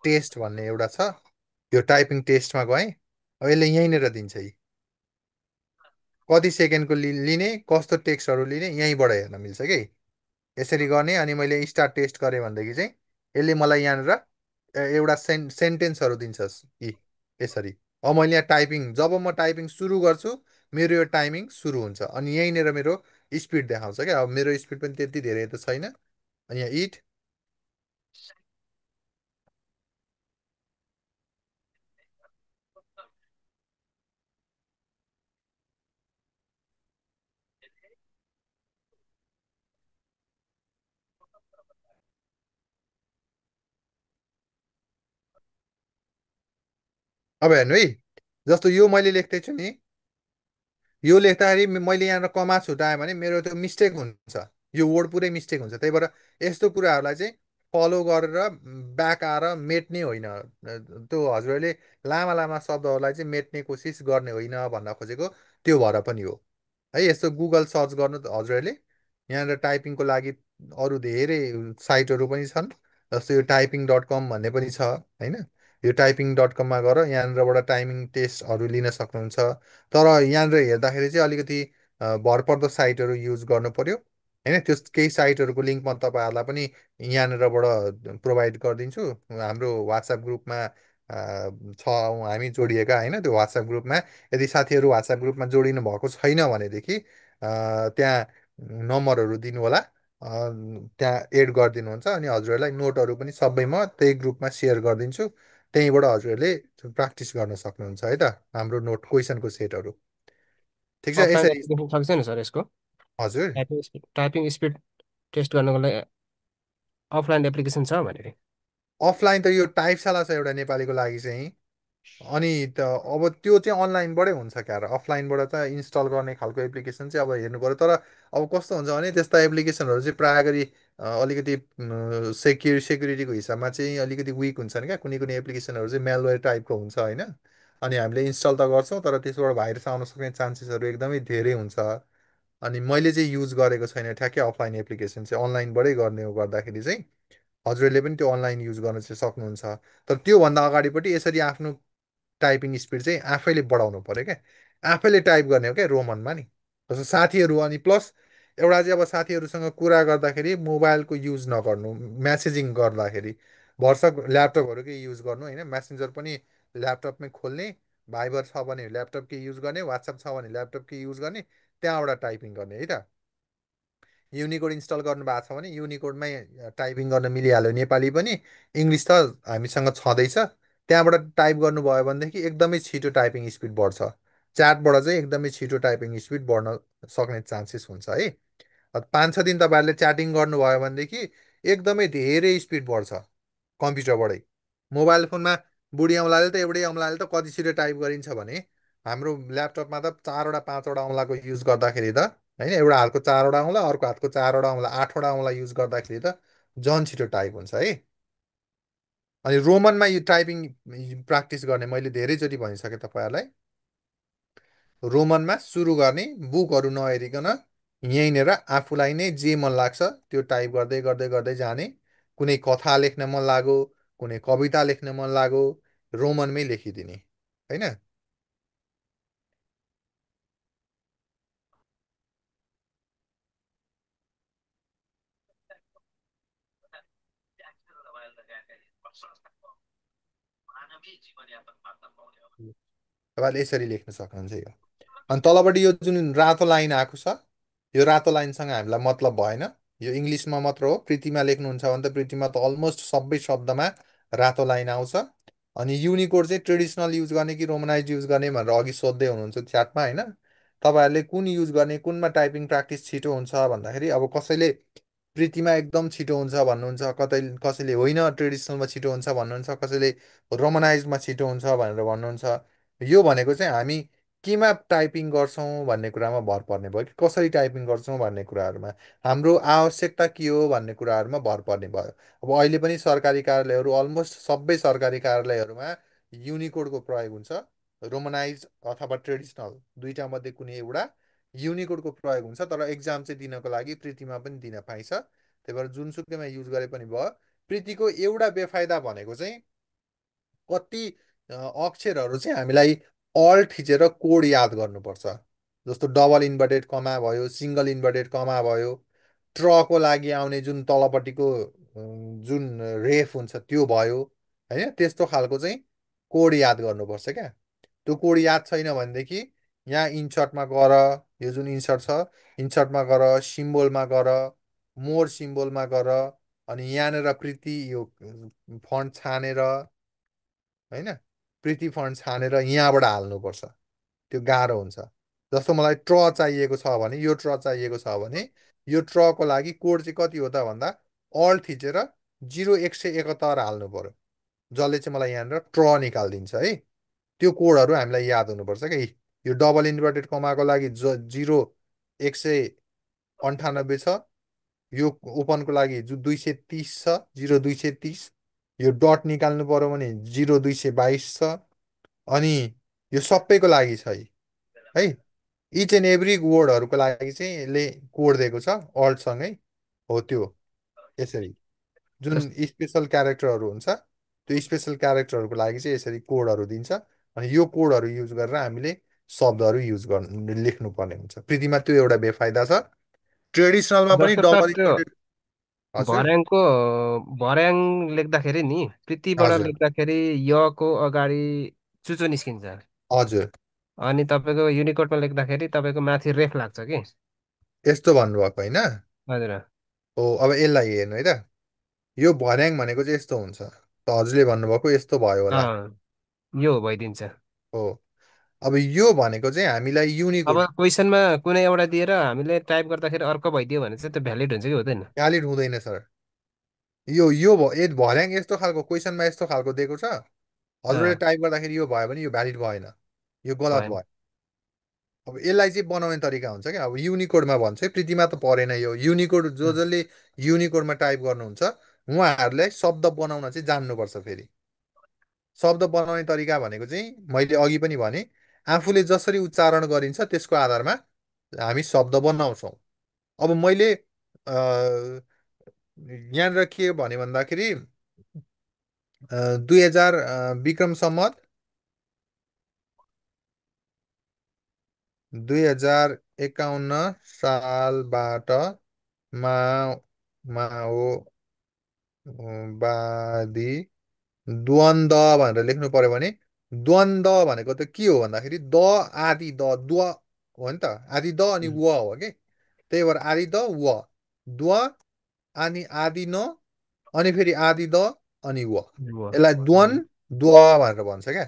टेस्ट भन्ने एउटा छ। यो टाइपिङ टेस्टमा गएँ। अब यसले यहीँनिर दिन्छ है कति सेकेन्डको लिने, कस्तो टेक्स्टहरू लिने, यहीँबाट हेर्न मिल्छ कि। यसरी गर्ने। अनि मैले स्टार्ट टेस्ट गरेँ भनेदेखि चाहिँ यसले मलाई यहाँनिर एउटा सेन्टेन्सहरू दिन्छ यी यसरी। अब मैले यहाँ टाइपिङ जब म टाइपिङ सुरु गर्छु मेरो यो टाइमिङ सुरु हुन्छ। अनि यहीँनिर मेरो स्पिड देखाउँछ क्या। अब मेरो स्पिड पनि त्यति धेरै त छैन। अनि यहाँ इट अब हेर्नु है। जस्तो यो मैले लेख्दैछु नि, यो लेख्दाखेरि मैले यहाँनिर कमा छुटाएँ भने मेरो त्यो मिस्टेक हुन्छ। यो वर्ड पुरै मिस्टेक हुन्छ। त्यही भएर यस्तो कुराहरूलाई चाहिँ फलो गरेर ब्याक आएर मेट्ने होइन। त्यो हजुरहरूले लामा लामा शब्दहरूलाई चाहिँ मेट्ने कोसिस गर्ने होइन भन्न खोजेको त्यो भएर पनि हो है। यस्तो गुगल सर्च गर्नु त हजुरहरूले। यहाँनिर टाइपिङको लागि अरू धेरै साइटहरू पनि छन्। जस्तो यो टाइपिङ.com भन्ने पनि छ होइन। यो टाइपिङ.कममा गएर यहाँनिरबाट टाइमिङ टेस्टहरू लिन सक्नुहुन्छ। तर यहाँनिर हेर्दाखेरि चाहिँ अलिकति भरपर्दो साइटहरू युज गर्नु पर्यो होइन। त्यो केही साइटहरूको लिङ्क म तपाईँहरूलाई पनि यहाँनिरबाट प्रोभाइड गरिदिन्छु। हाम्रो वाट्सएप ग्रुपमा छौँ हामी जोडिएका होइन। त्यो वाट्सएप ग्रुपमा यदि साथीहरू वाट्सएप ग्रुपमा जोडिनु भएको छैन भनेदेखि त्यहाँ नम्बरहरू दिनु होला, त्यहाँ एड गरिदिनुहुन्छ अनि हजुरहरूलाई नोटहरू पनि सबै म त्यही ग्रुपमा सेयर गरिदिन्छु। त्यहीँबाट हजुरहरूले प्र्याक्टिस गर्न सक्नुहुन्छ है त, हाम्रो नोट क्वेसनको सेटहरू। ठिक छ अफलाइन यसरी। एप्लिकेसन छ कि छैन सर यसको? हजुर टाइपिङ स्पिड टेस्ट गर्नको लागि अफलाइन एप्लिकेसन छ भने? अफलाइन त यो टाइपशाला छ एउटा नेपालीको लागि चाहिँ, अनि त अब त्यो चाहिँ अनलाइनबाटै हुन्छ क्यार। अफलाइनबाट त इन्स्टल गर्ने खालको एप्लिकेसन चाहिँ अब हेर्नु पऱ्यो। तर अब कस्तो हुन्छ भने त्यस्ता एप्लिकेसनहरू चाहिँ प्रायः गरी अलिकति सेक्युरिटीको हिसाबमा चाहिँ अलिकति विक हुन्छन् क्या। कुनै कुनै एप्लिकेसनहरू चाहिँ मेलवेयर टाइपको हुन्छ होइन। अनि हामीले इन्स्टल त गर्छौँ तर त्यसबाट भाइरस आउन सक्ने चान्सेसहरू एकदमै धेरै हुन्छ। अनि मैले चाहिँ युज गरेको छैन ठ्याक्कै अफलाइन एप्लिकेसन चाहिँ, अनलाइनबाटै गर्ने हो गर्दाखेरि चाहिँ हजुरहरूले पनि त्यो अनलाइन युज गर्न चाहिँ सक्नुहुन्छ। तर त्योभन्दा अगाडिपट्टि यसरी आफ्नो टाइपिङ स्पिड चाहिँ आफैले बढाउनु पऱ्यो क्या। आफैले टाइप गर्ने हो क्या रोमनमा नि। जस्तो साथीहरू अनि प्लस एउटा चाहिँ अब साथीहरूसँग कुरा गर्दाखेरि मोबाइलको युज नगर्नु। म्यासेजिङ गर्दाखेरि भरसक ल्यापटपहरूकै युज गर्नु होइन। म्यासेन्जर पनि ल्यापटपमै खोल्ने, भाइबर छ भने ल्यापटपकै युज गर्ने, वाट्सएप छ भने ल्यापटपकै युज गर्ने, त्यहाँबाट टाइपिङ गर्ने है त। युनिकोड इन्स्टल गर्नुभएको छ भने युनिकोडमै टाइपिङ गर्न मिलिहाल्यो, नेपाली पनि इङ्ग्लिस त हामीसँग छँदैछ। त्यहाँबाट टाइप गर्नुभयो भनेदेखि एकदमै छिटो टाइपिङ स्पिड बढ्छ। च्याटबाट चाहिँ एकदमै छिटो टाइपिङ स्पिड बढ्न सक्ने चान्सेस हुन्छ है। 5-6 दिन तपाईँहरूले च्याटिङ गर्नुभयो भनेदेखि एकदमै धेरै स्पिड बढ्छ कम्प्युटरबाटै। मोबाइल फोनमा बुढी औँलाले त एउटै औँलाले त कति छिटो टाइप गरिन्छ भने हाम्रो ल्यापटपमा त 4वटा 5वटा औँलाको युज गर्दाखेरि त होइन, एउटा हातको 4वटा औँला अर्को हातको 4वटा औँला 8वटा औँला युज गर्दाखेरि त झन् छिटो टाइप हुन्छ है। अनि रोमनमा यो टाइपिङ प्र्याक्टिस गर्ने मैले धेरैचोटि भनिसकेँ तपाईँहरूलाई। रोमनमा सुरु गर्ने बुकहरू नहेरिकन यहीँनिर आफूलाई नै जे मन लाग्छ त्यो टाइप गर्दै गर्दै गर्दै जाने। कुनै कथा लेख्न मन लाग्यो, कुनै कविता लेख्न मन लाग्यो, रोमनमै लेखिदिने होइन। तपाईँले यसरी लेख्न सक्नुहुन्छ यो। अनि तलपट्टि यो जुन रातो लाइन आएको छ यो रातो लाइनसँग हामीलाई मतलब भएन। यो इङ्ग्लिसमा मात्र हो। प्रीतिमा लेख्नुहुन्छ भने त प्रीतिमा त अलमोस्ट सबै शब्दमा रातो लाइन आउँछ। अनि युनिकोड चाहिँ ट्रेडिसनल युज गर्ने कि रोमनाइज युज गर्ने भनेर अघि सोध्दै हुनुहुन्छ च्याटमा होइन। तपाईँहरूले कुन युज गर्ने, कुनमा टाइपिङ प्र्याक्टिस छिटो हुन्छ भन्दाखेरि अब कसैले प्रीतिमा एकदम छिटो हुन्छ भन्नुहुन्छ, कसैले होइन ट्रेडिसनलमा छिटो हुन्छ भन्नुहुन्छ, कसैले रोमनाइजमा छिटो हुन्छ भनेर भन्नुहुन्छ। यो भनेको चाहिँ हामी केमा टाइपिङ गर्छौँ भन्ने कुरामा भर पर्ने भयो कि कसरी टाइपिङ गर्छौँ भन्ने कुराहरूमा, हाम्रो आवश्यकता के हो भन्ने कुराहरूमा भर पर्ने भयो। अब अहिले पनि सरकारी कार्यालयहरू अलमोस्ट सबै सरकारी कार्यालयहरूमा युनिकोडको प्रयोग हुन्छ। रोमनाइज अथवा ट्रेडिसनल दुईटा मध्ये कुनै एउटा युनिकोडको प्रयोग हुन्छ। तर एक्जाम चाहिँ दिनको लागि प्रीतिमा पनि दिन पाइन्छ। त्यही भएर जुनसुकैमा युज गरे पनि भयो। प्रीतिको एउटा बेफाइदा भनेको चाहिँ कति अक्षरहरू चाहिँ हामीलाई अल्ट थिचेर कोड याद गर्नुपर्छ। जस्तो डबल इन्भर्टेड कमा भयो, सिङ्गल इन्भर्टेड कमा भयो, ट्रको लागि आउने जुन तलपट्टिको जुन रेफ हुन्छ त्यो भयो होइन। त्यस्तो खालको चाहिँ कोड याद गर्नुपर्छ क्या। त्यो कोड याद छैन भनेदेखि यहाँ इन्सर्टमा गएर, यो जुन इन्सर्ट छ इन्सर्टमा गएर सिम्बोलमा गएर, मोर सिम्बोलमा गएर, अनि यहाँनिर प्रीति यो फन्ट छानेर होइन, प्रीति फन्ट छानेर यहाँबाट हाल्नुपर्छ। त्यो गाह्रो हुन्छ। जस्तो मलाई ट्र चाहिएको छ भने, यो ट्र चाहिएको छ भने यो ट्रको लागि कोड चाहिँ कति हो त भन्दा अल्ट थिचेर 0171 हाल्नु पर्यो, जसले चाहिँ मलाई यहाँनिर ट्र निकालिदिन्छ है। त्यो कोडहरू हामीलाई याद हुनुपर्छ कि यो डबल इन्भर्टेड कमाको लागि 0198 छ, यो ओपनको लागि 230 छ, 0230। यो डट निकाल्नु पर्यो भने 0222 छ। अनि यो सबैको लागि छ है। इच एन्ड एभ्री वर्डहरूको लागि चाहिँ यसले कोड दिएको छ अल्टसँगै हो। त्यो यसरी जुन स्पेसल क्यारेक्टरहरू हुन्छ त्यो स्पेसल क्यारेक्टरहरूको लागि चाहिँ यसरी कोडहरू दिन्छ। अनि यो कोडहरू युज गरेर हामीले शब्दहरू युज गर्नु लेख्नुपर्ने हुन्छ। कृतिमा त्यो एउटा बेफाइदा छ। ट्रेडिसनलमा पनि जस्तो सर डबल त्यो इन्भर्टेड। हजुर भर्याङको भर्याङ लेख्दाखेरि नि कृतिबाट हजुर लेख्दाखेरि यको अगाडि चुचो निस्किन्छ। हजुर अनि तपाईँको युनिकोडमा लेख्दाखेरि तपाईँको माथि रेफ लाग्छ कि। यस्तो भन्नुभएको होइन हजुर। हो। अब यसलाई हेर्नु है त, यो भर्याङ भनेको चाहिँ यस्तो हुन्छ त, हजुरले भन्नुभएको यस्तो भयो होला। अँ यो भइदिन्छ। हो। अब यो भनेको चाहिँ हामीलाई अब युनिकोड क्वेसनमा कुनै एउटा दिएर हामीले टाइप गर्दाखेरि अर्को भइदियो भने चाहिँ त्यो भ्यालिड हुन्छ कि हुँदैन? भ्यालिड हुँदैन सर। यो भर्याङ यस्तो खालको क्वेसनमा यस्तो खालको दिएको छ, हजुरले अँ टाइप गर्दाखेरि यो भयो भने यो भ्यालिड भएन, यो गलत भएन। भयो। अब यसलाई चाहिँ बनाउने तरिका हुन्छ क्या। अब युनिकोडमा भन्छ है, प्रीतिमा त परेन यो युनिकोड। जसले युनिकोडमा टाइप गर्नुहुन्छ उहाँहरूलाई शब्द बनाउन चाहिँ जान्नुपर्छ। फेरि शब्द बनाउने तरिका भनेको चाहिँ मैले अघि पनि भने, आफूले जसरी उच्चारण गरिन्छ त्यसको आधारमा हामी शब्द बनाउँछौँ। अब मैले यहाँनिर के भने भन्दाखेरि 2000 विक्रम सम्वत 2051 सालबाट मा माओवादी द्वन्द भनेर लेख्नु पर्यो भने, द्वन्द भनेको त के हो भन्दाखेरि द आदि द द्व हो नि त। आदि द अनि व हो कि, त्यही भएर आदि द व द्व अनि आदि न अनि फेरि आदि द अनि व, ल। यसलाई द्वन द्व भनेर भन्छ क्या।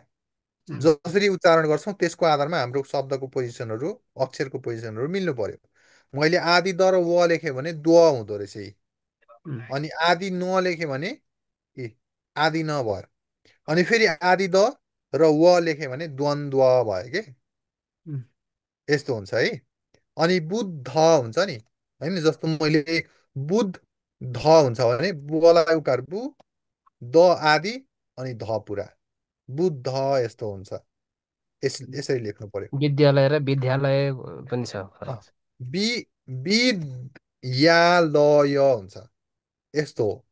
जसरी उच्चारण गर्छौँ त्यसको आधारमा हाम्रो शब्दको पोजिसनहरू, अक्षरको पोजिसनहरू मिल्नु पर्यो। मैले आदि द र व लेखेँ भने द्व हुँदो रहेछ यी। अनि आदि न लेखेँ भने यी आदि न भयो। अनि फेरि आदि द र व लेखेँ भने द्वन्द्व भयो कि। यस्तो हुन्छ है। अनि बुद्ध हुन्छ नि, होइन? जस्तो मैले बुद्ध ध हुन्छ भने बुलाई उकार बु, द आदि अनि ध पुरा बुद्ध, यस्तो हुन्छ। यसरी लेख्नु पर्यो। विद्यालय र विद्यालय पनि छ अँ, फरक। वि विद्यालय हुन्छ, यस्तो हो।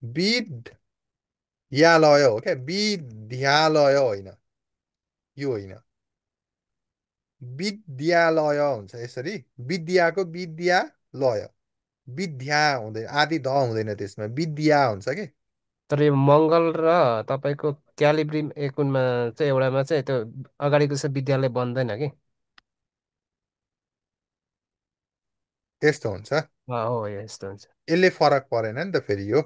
विद्यालय हो क्या, विद्यालय होइन, यो होइन। विद्यालय हुन्छ यसरी, विद्याको विद्यालय, विद्या हुँदैन, आदि ध हुँदैन त्यसमा, विद्या हुन्छ कि। तर यो मङ्गल र तपाईँको क्यालिब्री एकुनमा चाहिँ एउटामा चाहिँ त्यो अगाडिको चाहिँ विद्यालय बन्दैन कि। यस्तो हुन्छ। हो यस्तो हुन्छ। यसले फरक परेन नि त फेरि। यो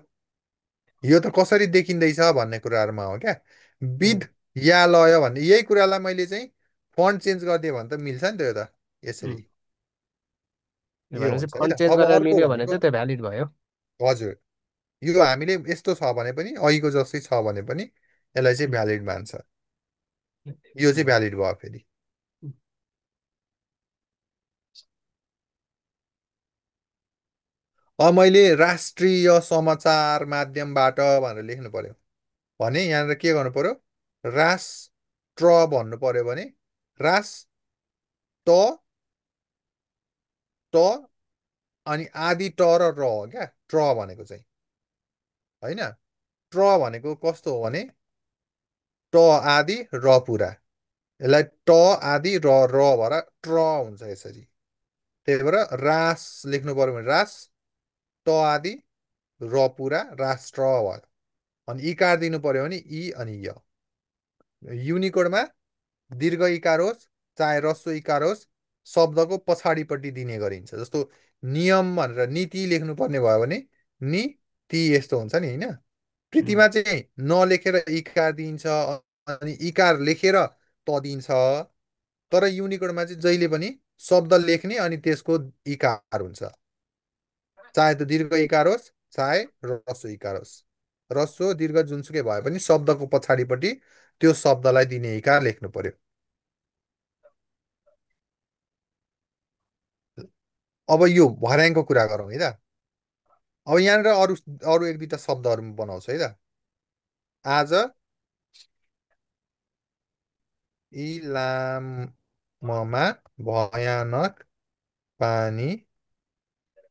त कसरी देखिँदैछ भन्ने कुराहरूमा हो क्या। उम्, विद्यालय भन्ने यही कुरालाई मैले चाहिँ फन्ट चेन्ज गरिदिएँ भने त मिल्छ नि त यो त। यसरी उम्। यो यो भनेपछि हुन्छ है फन्ट त। चेन्ज अब गरेर अर्को मिल्यो भने भनेको, चाहिँ त्यो भ्यालिड भयो। हजुर, यो हामीले यस्तो छ भने पनि, अघिको जस्तै छ भने पनि यसलाई चाहिँ उम्, भ्यालिड मान्छ। यो चाहिँ उम्, भ्यालिड भयो फेरि। उम्, अब मैले राष्ट्रिय समाचार माध्यमबाट भनेर लेख्नु पर्यो भने यहाँनिर के गर्नु पर्यो, राष्ट्र भन्नु पर्यो भने राष्ट्र त अनि आदि ट र र हो क्या। ट्र भनेको चाहिँ होइन, ट्र भनेको कस्तो हो भने ट आदि र पुरा, यसलाई ट आदि र र भएर ट्र हुन्छ यसरी। त्यही भएर रास लेख्नु पर्यो भने रास ट आदि र पुरा राष्ट्र भयो। अनि इकार दिनु पर्यो भने इ अनि य। युनिकोडमा दीर्घ इकार होस् चाहे ह्रस्व इकार होस्, शब्दको पछाडिपट्टि दिने गरिन्छ। जस्तो नियम भनेर नीति लेख्नुपर्ने भयो भने नीति, यस्तो हुन्छ नि, होइन? उम्, कृतिमा चाहिँ नलेखेर इकार दिन्छ अनि इकार लेखेर त दिन्छ। तर युनिकोडमा चाहिँ जहिले पनि शब्द लेख्ने अनि त्यसको इकार हुन्छ, चाहे त्यो दीर्घ इकार होस् चाहे ह्रस्व इकार होस्। ह्रस्व दीर्घ जुनसुकै भए पनि शब्दको पछाडिपट्टि त्यो शब्दलाई दिने इकार लेख्नु पर्यो। अब यो भर्याङको कुरा गरौँ है त। अब यहाँनिर अरू अरू एक दुईवटा शब्दहरू बनाउँछु है त। आज इलाममा भयानक पानी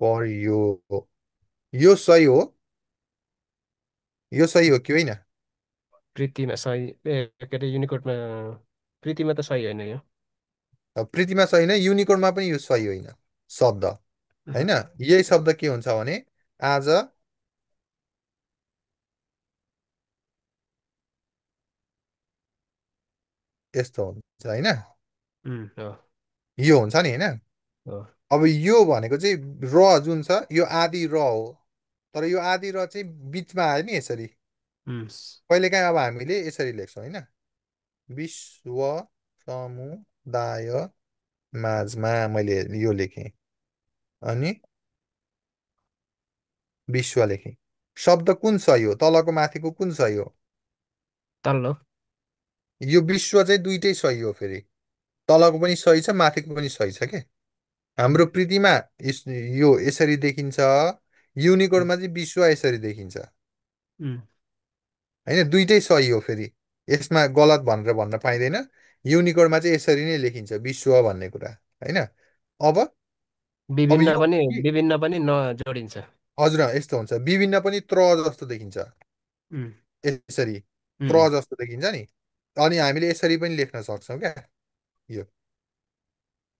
पर्यो। यो सही हो, यो सही हो कि होइन? प्रीतिमा सही के अरे युनिकोडमा प्रीतिमा त सही होइन यो। प्रीतिमा सही होइन, युनिकोडमा पनि यो सही होइन शब्द, होइन। यही शब्द के हुन्छ भने आज यस्तो हुन्छ, होइन। हो यो हुन्छ नि, होइन। हो अब यो भनेको चाहिँ र जुन छ यो आदि र हो, तर यो आदि र चाहिँ बिचमा आयो नि यसरी। उम्, कहिलेकाहीँ अब हामीले यसरी लेख्छौँ, होइन। विश्व समुदाय माझमा मैले यो लेखेँ, अनि विश्व लेखेँ। शब्द कुन सही हो, तलको माथिको कुन सही हो? तल्लो। यो विश्व चाहिँ दुइटै सही हो फेरि, तलको पनि सही छ माथिको पनि सही छ के। हाम्रो प्रीतिमा यो यसरी देखिन्छ, युनिकोडमा चाहिँ विश्व यसरी देखिन्छ, उम्, होइन। दुइटै सही हो फेरि, यसमा गलत भनेर भन्न पाइँदैन। युनिकोडमा चाहिँ यसरी नै लेखिन्छ विश्व भन्ने कुरा, होइन। अब अब यो विभिन्न पनि नजोडिन्छ। हजुर यस्तो हुन्छ, विभिन्न पनि त्र जस्तो देखिन्छ, उम्, यसरी त्र उम्, जस्तो देखिन्छ नि। अनि हामीले यसरी पनि लेख्न सक्छौँ क्या, यो,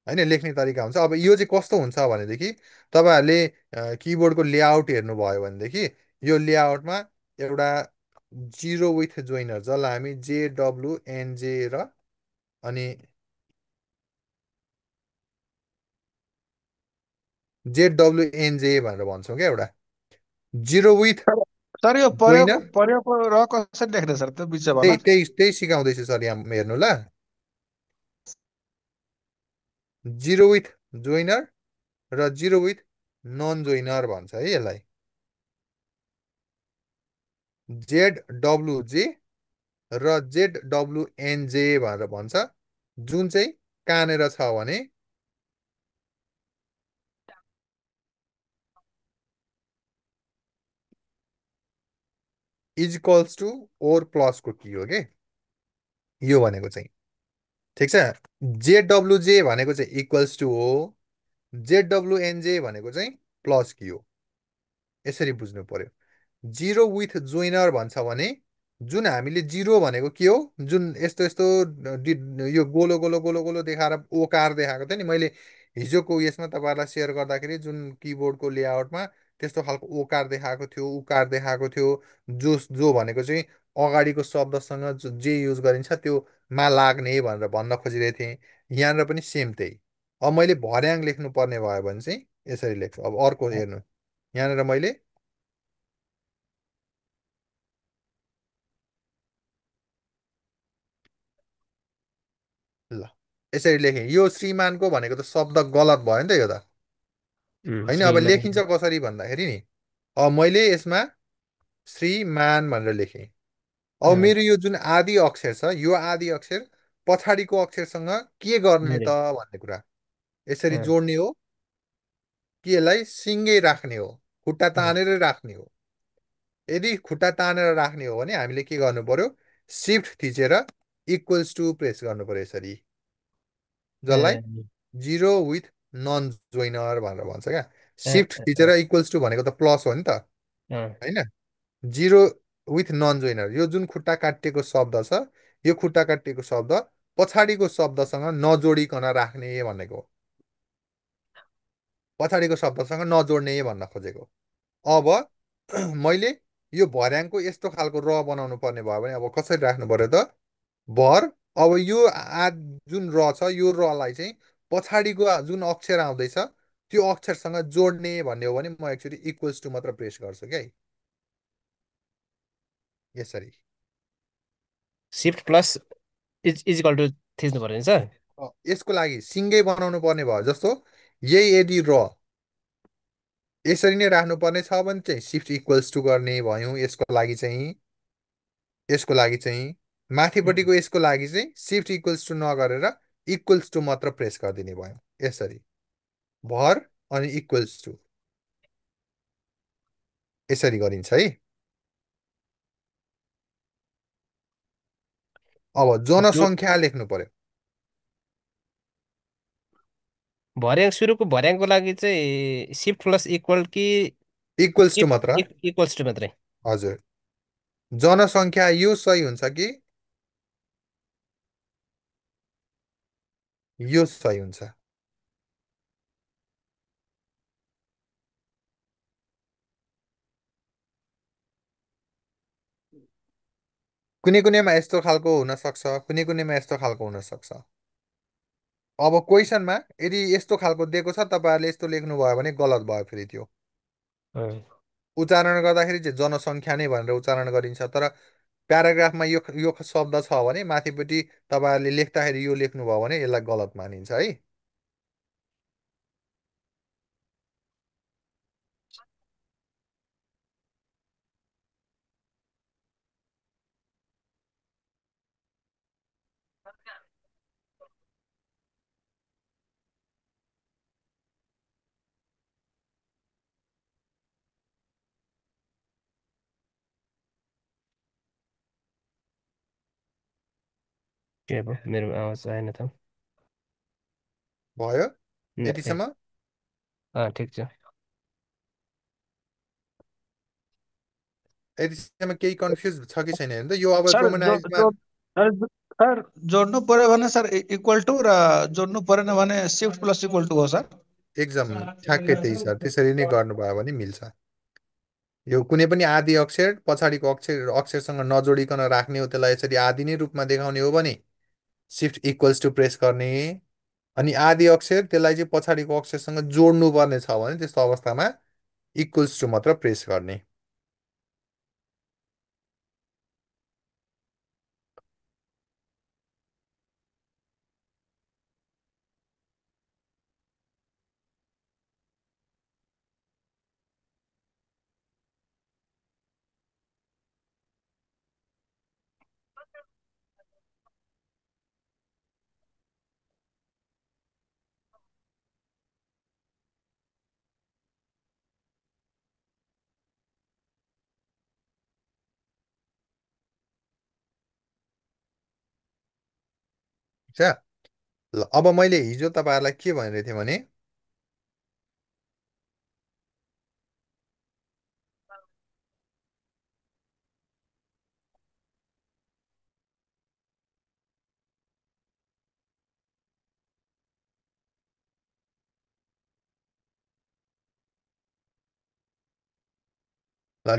होइन। लेख्ने तरिका हुन्छ। अब यो चाहिँ कस्तो हुन्छ भनेदेखि तपाईँहरूले किबोर्डको लेआउट हेर्नुभयो भनेदेखि यो लेआउटमा एउटा जिरो विथ जोइनर, जसलाई हामी जेडब्लुएनजे र अनि जेडब्लुएनजे भनेर भन्छौँ क्या, एउटा जिरो विथ सर सर, यो जोइनर। पर्यायको र कसरी लेख्ने सर त्यो त्यही बिचवाला? त्यही त्यही सिकाउँदैछु सर, यहाँ हेर्नु ल। जिरो विथ जोइनर र जिरो विथ नन जोइनर भन्छ है यसलाई, जेडब्लुजे र जेडब्लुएनजे भनेर भन्छ। जुन चाहिँ कहाँनिर छ भने इजिकल्स टु ओर प्लसको की हो के यो भनेको चाहिँ, ठिक छ। जेडब्लुजे भनेको चाहिँ इक्वल्स टु हो, जेडब्लुएनजे भनेको चाहिँ प्लस की हो, यसरी बुझ्नु पर्यो। जिरो विथ जोइनर भन्छ भने जुन हामीले जिरो भनेको के हो, जुन यस्तो यस्तो यो गोलो गोलो गोलो गोलो देखाएर ओकार देखाएको थियो नि मैले हिजोको यसमा तपाईँहरूलाई सेयर गर्दाखेरि, जुन किबोर्डको लेआउटमा त्यस्तो खालको ओकार देखाएको थियो, उकार देखाएको थियो, जो भनेको चाहिँ अगाडिको शब्दसँग जे युज गरिन्छ त्यो मा लाग्ने भनेर भन्न खोजिरहेको थिएँ। यहाँनिर पनि सेम त्यही। अब मैले भर्याङ लेख्नु पर्ने भयो भने चाहिँ यसरी लेख्छु। अब अर्को हेर्नु, यहाँनिर मैले ल यसरी लेखेँ। यो श्रीमानको भनेको त शब्द गलत भयो नि त, यो त होइन। अब श्रीमान। लेखिन्छ कसरी भन्दाखेरि नि, अब मैले यसमा श्रीमान भनेर लेखेँ। अब अँ, मेरो यो जुन आदि अक्षर छ, यो आदि अक्षर पछाडिको अक्षरसँग के गर्ने त जोडे। भन्ने कुरा, यसरी अँ, जोड्ने हो कि यसलाई सिङ्गै राख्ने हो, खुट्टा अँ, तानेर राख्ने हो। यदि खुट्टा तानेर राख्ने हो भने हामीले के गर्नु पर्यो, सिफ्ट थिचेर इक्वल्स टु प्रेस गर्नु पर्यो यसरी, जसलाई अँ, जिरो विथ नन जोइनर भनेर भन्छ क्या। अँ, सिफ्ट थिचेर इक्वल्स टु भनेको त प्लस हो नि त, अँ, होइन। जिरो विथ नन जोइनर, यो जुन खुट्टा काटिएको शब्द छ, यो खुट्टा काटिएको शब्द पछाडिको शब्दसँग नजोडिकन राख्ने भनेको हो। पछाडिको शब्दसँग नजोड्ने भन्न खोजेको। अब मैले यो भर्याङको यस्तो खालको र बनाउनु पर्ने भयो भने अब कसरी राख्नु पर्यो त, भर। अब यो जुन र छ यो रलाई चाहिँ पछाडिको जुन अक्षर आउँदैछ त्यो अक्षरसँग जोड्ने भन्ने हो भने म एक्चुली इक्वल्स टु मात्र प्रेस गर्छु क्या, यसरी। सिफ्ट प्लस इजिकल टु थिच्नु पर्यो नि सर। यसको लागि सिङ्गै बनाउनु पर्ने भयो जस्तो यही यदि र यसरी नै राख्नुपर्ने छ भने चाहिँ सिफ्ट इक्वल्स टु गर्ने भयौँ यसको लागि चाहिँ माथिपट्टिको यसको लागि चाहिँ सिफ्ट इक्वल्स टु नगरेर इक्वल्स टु मात्र प्रेस गरिदिने भयो, यसरी भर अनि इक्वल्स टु यसरी गरिन्छ है। अब जो जनसङ्ख्या लेख्नु पर्यो, सुरुको भर्याङको लागि चाहिँ सिफ्ट प्लस इक्वल कि इक्वल्स टु मात्र, इक्वल्स टु मात्रै? हजुर। जनसङ्ख्या यो सही हुन्छ कि यो सही हुन्छ? कुनै कुनैमा यस्तो खालको हुनसक्छ, कुनै कुनैमा यस्तो खालको हुनसक्छ। अब क्वेसनमा यदि यस्तो खालको दिएको छ, तपाईँहरूले यस्तो लेख्नुभयो भने गलत भयो फेरि त्यो। अँ, उच्चारण गर्दाखेरि चाहिँ जनसङ्ख्या नै भनेर उच्चारण गरिन्छ, तर प्याराग्राफमा यो यो शब्द छ भने माथिपट्टि तपाईँहरूले लेख्दाखेरि यो लेख्नुभयो भने यसलाई गलत मानिन्छ है। के भयो मेरो आवाज आएन त? भयो ए यतिसम्म? ठिक छ। यतिसम्म केही कन्फ्युज छ कि छैन हेर्नु त। यो अब सर रोमनाइजमा सर सर जोड्नु पर्यो भने सर इक्वल टु, र जोड्नु परेन भने सिफ्ट प्लस इक्वल टु हो सर। एकदम ठ्याक्कै त्यही सर, त्यसरी नै गर्नुभयो भने मिल्छ। यो कुनै पनि आदि अक्षर पछाडिको अक्षरसँग नजोडिकन राख्ने हो, त्यसलाई यसरी आदि नै रूपमा देखाउने हो भने सिफ्ट इक्वल्स टु प्रेस गर्ने। अनि आदि अक्षर त्यसलाई चाहिँ पछाडिको अक्षरसँग जोड्नु पर्ने छ भने त्यस्तो अवस्थामा इक्वल्स टु मात्र प्रेस गर्ने। ठिक छ। ल अब मैले हिजो तपाईँहरूलाई के भनेको थिएँ भने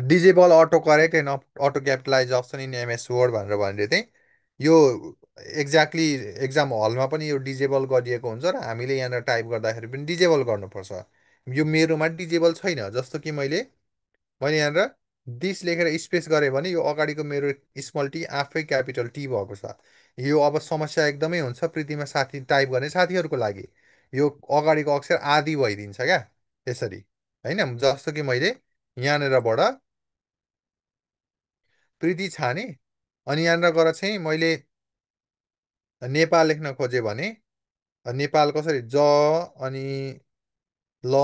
disable auto correct and auto capitalise option in MS word भनेर थिएँ। यो एक्ज्याक्टली एक्जाम हलमा पनि यो डिजेबल गरिएको हुन्छ र हामीले यहाँनिर टाइप गर्दाखेरि पनि डिजेबल गर्नुपर्छ। यो मेरोमा डिजेबल छैन। जस्तो कि मैले मैले यहाँनिर दिस लेखेर स्पेस गरेँ भने यो अगाडिको मेरो स्मल टी आफै क्यापिटल टी भएको छ। यो अब समस्या एकदमै हुन्छ प्रीतिमा साथी टाइप गर्ने साथीहरूको लागि। यो अगाडिको अक्षर आदि भइदिन्छ क्या यसरी, होइन? जस्तो कि मैले यहाँनिरबाट प्रीति छाने अनि यहाँनिर गएर चाहिँ मैले नेपाल लेख्न खोजेँ भने नेपाल कसरी ज अनि ल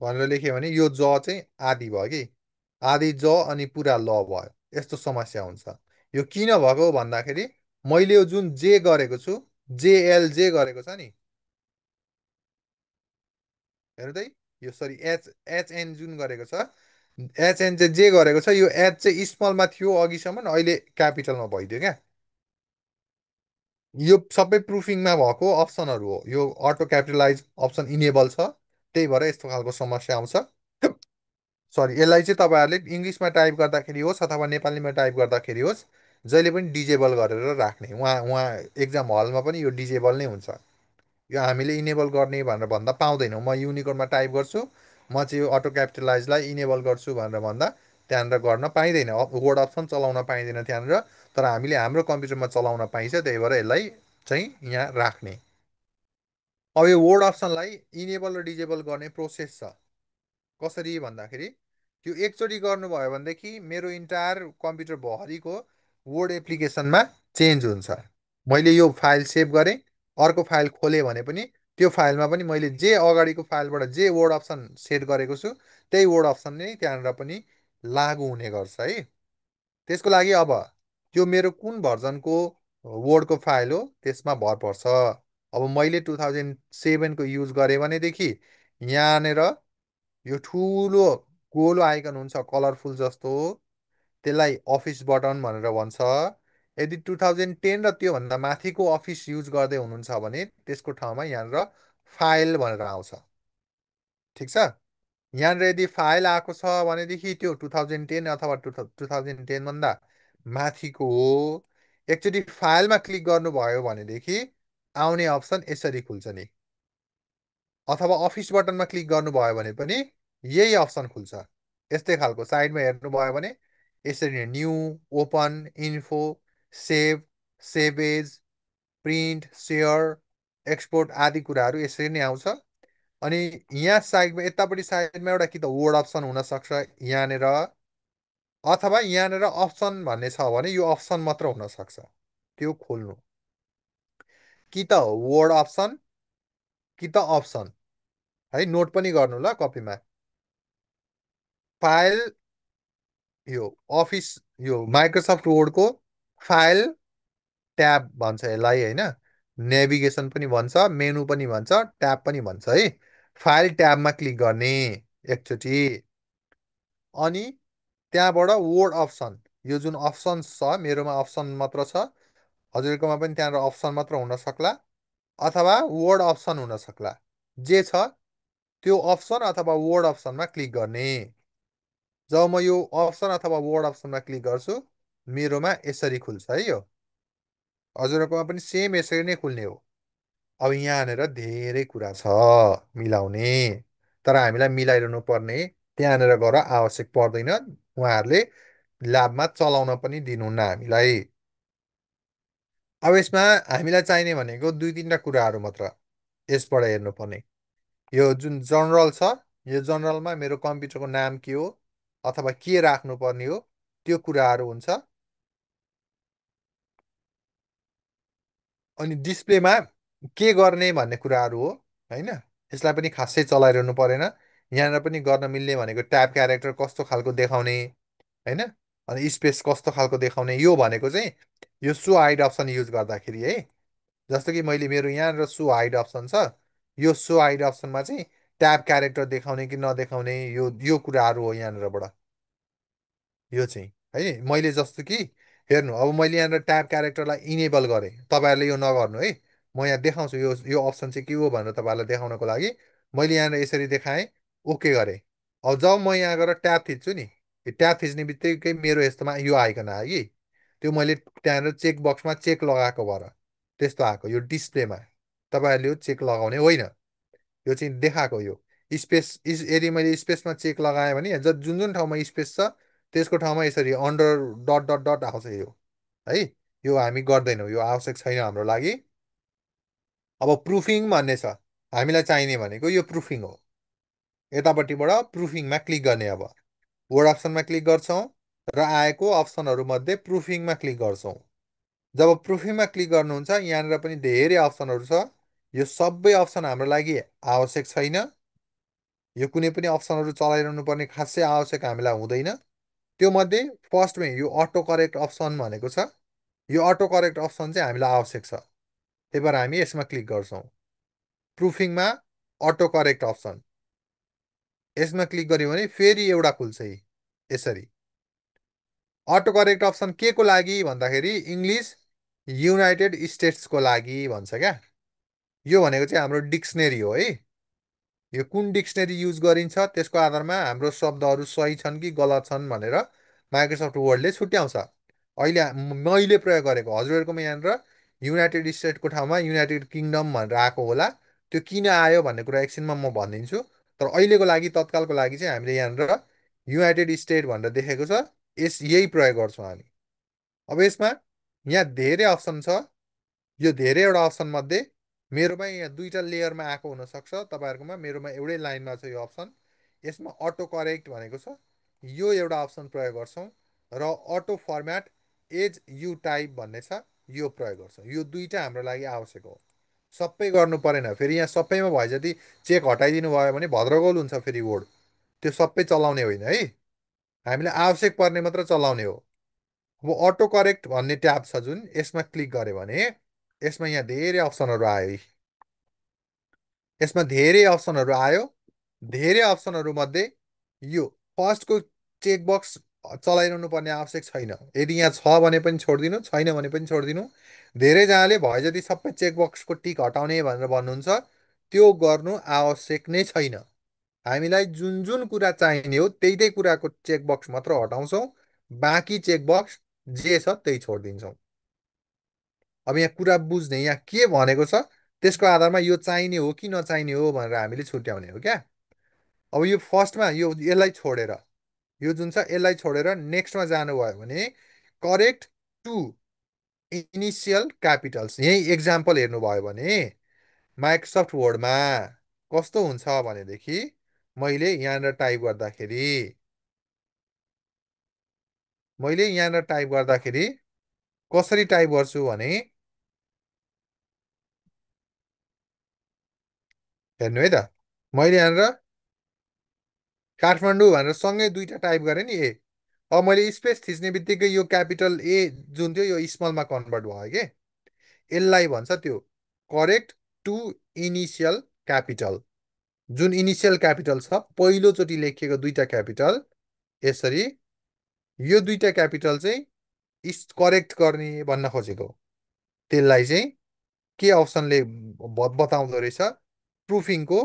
भनेर लेख्यो भने यो ज चाहिँ आदि भयो कि, आदि ज अनि पुरा ल भयो। यस्तो समस्या हुन्छ। यो किन भएको भन्दाखेरि मैले यो जुन जे गरेको छु, जेएलजे गरेको छ नि, हेर्नु त, यो सरी एचएन जुन गरेको छ, एचएन चाहिँ जे गरेको छ, यो एच चाहिँ स्मलमा थियो अघिसम्म, अहिले क्यापिटलमा भइदियो क्या। यो सबै प्रुफिङमा भएको अप्सनहरू हो। यो अटो क्यापिटलाइज अप्सन इनेबल छ, त्यही भएर यस्तो खालको समस्या आउँछ। सरी, यसलाई चाहिँ तपाईँहरूले इङ्ग्लिसमा टाइप गर्दाखेरि होस् अथवा नेपालीमा टाइप गर्दाखेरि होस्, जहिले पनि डिजेबल गरेर राख्ने। उहाँ उहाँ एक्जाम हलमा पनि यो डिजेबल नै हुन्छ। यो हामीले इनेबल गर्ने भनेर भन्दा पाउँदैनौँ। म युनिकोडमा टाइप गर्छु, म चाहिँ यो अटो क्यापिटलाइजलाई इनेबल गर्छु भनेर भन्दा त्यहाँनिर गर्न पाइँदैन। वर्ड अप्सन चलाउन पाइँदैन त्यहाँनिर। तर हामीले हाम्रो कम्प्युटरमा चलाउन पाइन्छ, त्यही भएर यसलाई चाहिँ यहाँ राख्ने। अब यो वर्ड अप्सनलाई इनेबल र डिजेबल गर्ने प्रोसेस छ। कसरी भन्दाखेरि यो एकचोटि गर्नुभयो भनेदेखि मेरो इन्टायर कम्प्युटरभरिको वर्ड एप्लिकेसनमा चेन्ज हुन्छ। मैले यो फाइल सेभ गरेँ, अर्को फाइल खोलेँ भने पनि त्यो फाइलमा पनि मैले जे अगाडिको फाइलबाट जे वर्ड अप्सन सेट गरेको छु त्यही वर्ड अप्सन नै त्यहाँनिर पनि लागु हुने गर्छ है। त्यसको लागि अब त्यो मेरो कुन भर्जनको वर्डको फाइल हो त्यसमा भर पर्छ। अब मैले 2007को युज गरेँ भनेदेखि यहाँनिर यो ठुलो गोलो आइकन हुन्छ कलरफुल जस्तो, त्यसलाई अफिस बटन भनेर भन्छ। यदि 2010 र त्योभन्दा माथिको अफिस युज गर्दै हुनुहुन्छ भने त्यसको ठाउँमा यहाँनिर फाइल भनेर आउँछ। ठिक छ। यहाँनिर यदि फाइल आएको छ भनेदेखि त्यो 2010 अथवा 2010 भन्दा माथिको हो। एकचोटि फाइलमा क्लिक गर्नुभयो भनेदेखि आउने अप्सन यसरी खुल्छ नि, अथवा अफिस बटनमा क्लिक गर्नुभयो भने पनि यही अप्सन खुल्छ। यस्तै खालको साइडमा हेर्नुभयो भने यसरी new, open, info, save, save as, print, share, export आदि कुराहरू यसरी नै आउँछ। अनि यहाँ साइडमा यतापट्टि साइडमा एउटा कि त वर्ड अप्सन हुनसक्छ यहाँनिर, अथवा यहाँनिर अप्सन भन्ने छ भने यो अप्सन मात्र हुनसक्छ। त्यो खोल्नु, कि त वर्ड अप्सन कि त अप्सन है। नोट पनि गर्नु ल कपीमा। फाइल, यो अफिस, यो माइक्रोसफ्ट वर्डको फाइल ट्याब भन्छ यसलाई होइन। नेभिगेसन पनि भन्छ, मेनु पनि भन्छ, ट्याब पनि भन्छ है। फाइल ट्याबमा क्लिक गर्ने एकचोटि, अनि त्यहाँबाट वर्ड अप्सन, यो जुन अप्सन छ मेरोमा अप्सन मात्र छ, हजुरकोमा पनि त्यहाँनिर अप्सन मात्र हुन सक्ला अथवा वर्ड अप्सन हुन सक्ला। जे छ त्यो अप्सन अथवा वर्ड अप्सनमा क्लिक गर्ने। जब म यो अप्सन अथवा वर्ड अप्सनमा क्लिक गर्छु मेरोमा यसरी खुल्छ है। यो हजुरकोमा पनि सेम यसरी नै खुल्ने हो। अब यहाँनिर धेरै कुरा छ मिलाउने, तर हामीलाई मिलाइरहनु पर्ने त्यहाँनिर गएर आवश्यक पर्दैन। उहाँहरूले ल्याबमा चलाउन पनि दिनुहुन्न हामीलाई। अब यसमा हामीलाई चाहिने भनेको 2-3टा कुराहरू मात्र यसबाट हेर्नुपर्ने। यो जुन जनरल छ, यो जनरलमा मेरो कम्प्युटरको नाम के हो अथवा के राख्नुपर्ने हो त्यो कुराहरू हुन्छ। अनि डिस्प्लेमा के गर्ने भन्ने कुराहरू हो होइन। यसलाई पनि खासै चलाइरहनु परेन। यहाँनिर पनि गर्न मिल्ने भनेको ट्याब क्यारेक्टर कस्तो खालको देखाउने होइन, अनि स्पेस कस्तो खालको देखाउने, यो भनेको चाहिँ यो सो हाइड अप्सन युज गर्दाखेरि है। जस्तो कि मैले मेरो यहाँनिर सो हाइड अप्सन छ, यो सो हाइड अप्सनमा चाहिँ ट्याब क्यारेक्टर देखाउने कि नदेखाउने यो कुराहरू हो यहाँनिरबाट। यो चाहिँ है मैले जस्तो कि हेर्नु, अब मैले यहाँनिर ट्याब क्यारेक्टरलाई इनेबल गरेँ, तपाईँहरूले यो नगर्नु है। म यहाँ देखाउँछु यो अप्सन चाहिँ के हो भनेर तपाईँहरूलाई देखाउनको लागि मैले यहाँनिर यसरी देखाएँ, ओके गरेँ। अब जब म यहाँ गएर ट्याब थिच्छु नि, यो ट्याब थिच्ने बित्तिकै मेरो यस्तोमा यो आइकन आयो कि, त्यो मैले त्यहाँनिर चेक बक्समा चेक लगाएको भएर त्यस्तो आएको। यो डिस्प्लेमा तपाईँहरूले यो चेक लगाउने होइन, यो चाहिँ देखाएको। यो स्पेस यदि मैले स्पेसमा चेक लगाएँ भने जुन जुन ठाउँमा स्पेस छ त्यसको ठाउँमा यसरी अन्डर डट डट डट आउँछ यो है। यो हामी गर्दैनौँ, यो आवश्यक छैन हाम्रो लागि। अब प्रुफिङ भन्ने छ, हामीलाई चाहिने भनेको यो प्रुफिङ हो। यतापट्टिबाट प्रुफिङमा क्लिक गर्ने। अब वर्ड अप्सनमा क्लिक गर्छौँ र आएको अप्सनहरूमध्ये प्रुफिङमा क्लिक गर्छौँ। जब प्रुफिङमा क्लिक गर्नुहुन्छ यहाँनिर पनि धेरै अप्सनहरू छ। यो सबै अप्सन हाम्रो लागि आवश्यक छैन। यो कुनै पनि अप्सनहरू चलाइरहनु पर्ने खासै आवश्यक हामीलाई हुँदैन। त्यो मध्ये फर्स्टमै यो अटो करेक्ट अप्सन भनेको छ, यो अटो करेक्ट अप्सन चाहिँ हामीलाई आवश्यक छ, त्यही भएर हामी यसमा क्लिक गर्छौँ। प्रुफिङमा अटो करेक्ट अप्सन, यसमा क्लिक गऱ्यौँ भने फेरि एउटा खुल्छ यसरी। अटो करेक्ट अप्सन के को लागि भन्दाखेरि इङ्ग्लिस युनाइटेड स्टेट्सको लागि भन्छ क्या। यो भनेको चाहिँ हाम्रो डिक्सनेरी हो है। यो कुन डिक्सनेरी युज गरिन्छ त्यसको आधारमा हाम्रो शब्दहरू सही छन् कि गलत छन् भनेर माइक्रोसफ्ट वर्डले छुट्याउँछ। अहिले मैले प्रयोग गरेको हजुरहरूकोमा यहाँनिर युनाइटेड स्टेटको ठाउँमा युनाइटेड किङडम भनेर आएको होला। त्यो किन आयो भन्ने कुरा एकछिनमा म भनिदिन्छु। तर अहिलेको लागि तत्कालको लागि चाहिँ हामीले यहाँनिर युनाइटेड स्टेट भनेर देखेको छ, यही प्रयोग गर्छौँ हामी। अब यसमा यहाँ धेरै अप्सन छ। यो धेरैवटा अप्सन मध्ये मेरोमा यहाँ 2टा लेयरमा आएको हुनसक्छ, तपाईँहरूकोमा मेरोमा एउटै लाइनमा छ यो अप्सन। यसमा अटो करेक्ट भनेको छ, यो एउटा अप्सन प्रयोग गर्छौँ र auto format as you type भन्ने छ, यो प्रयोग गर्छौँ। यो 2टा हाम्रो लागि आवश्यक हो। सबै गर्नु परेन, फेरि यहाँ सबैमा भए जति चेक हटाइदिनु भयो भने भद्रगोल हुन्छ फेरि वर्ड। त्यो सबै चलाउने होइन है, हामीलाई आवश्यक पर्ने मात्र चलाउने हो। अब अटो करेक्ट भन्ने ट्याब छ जुन, यसमा क्लिक गऱ्यो भने यसमा यहाँ धेरै अप्सनहरू आयो। यसमा धेरै अप्सनहरू आयो। धेरै अप्सनहरू मध्ये यो फर्स्टको चेकबक्स चलाइरहनु पर्ने आवश्यक छैन। यदि यहाँ छ भने पनि छोडिदिनु, छैन भने पनि छोडिदिनु। धेरैजनाले भए जति सबै चेकबक्सको टिक हटाउने भनेर भन्नुहुन्छ, त्यो गर्नु आवश्यक नै छैन। हामीलाई जुन जुन कुरा चाहिने हो त्यही त्यही कुराको चेकबक्स मात्र हटाउँछौँ, बाँकी चेकबक्स जे छ त्यही छोडिदिन्छौँ। अब यहाँ कुरा बुझ्ने, यहाँ के भनेको छ त्यसको आधारमा यो चाहिने हो कि नचाहिने हो भनेर हामीले छुट्याउने हो क्या। अब यो फर्स्टमा यसलाई छोडेर, यो जुन छ यसलाई छोडेर नेक्स्टमा जानुभयो भने करेक्ट टु इनिसियल क्यापिटल्स। यही एक्जाम्पल हेर्नुभयो भने माइक्रोसफ्ट वर्डमा कस्तो हुन्छ भनेदेखि मैले यहाँनिर टाइप गर्दाखेरि कसरी टाइप गर्छु भने, हेर्नु है त, मैले यहाँनिर काठमाडौँ भनेर सँगै दुईवटा टाइप गरेँ नि, अब मैले स्पेस थिच्ने बित्तिकै यो क्यापिटल ए जुन थियो यो स्मलमा कन्भर्ट भयो के। यसलाई भन्छ त्यो करेक्ट टु इनिसियल क्यापिटल। जुन इनिसियल क्यापिटल छ पहिलोचोटि लेखिएको दुईटा क्यापिटल, यसरी यो दुईटा क्यापिटल चाहिँ करेक्ट गर्ने भन्न खोजेको। त्यसलाई चाहिँ के अप्सनले बताउँदो रहेछ, प्रुफिङको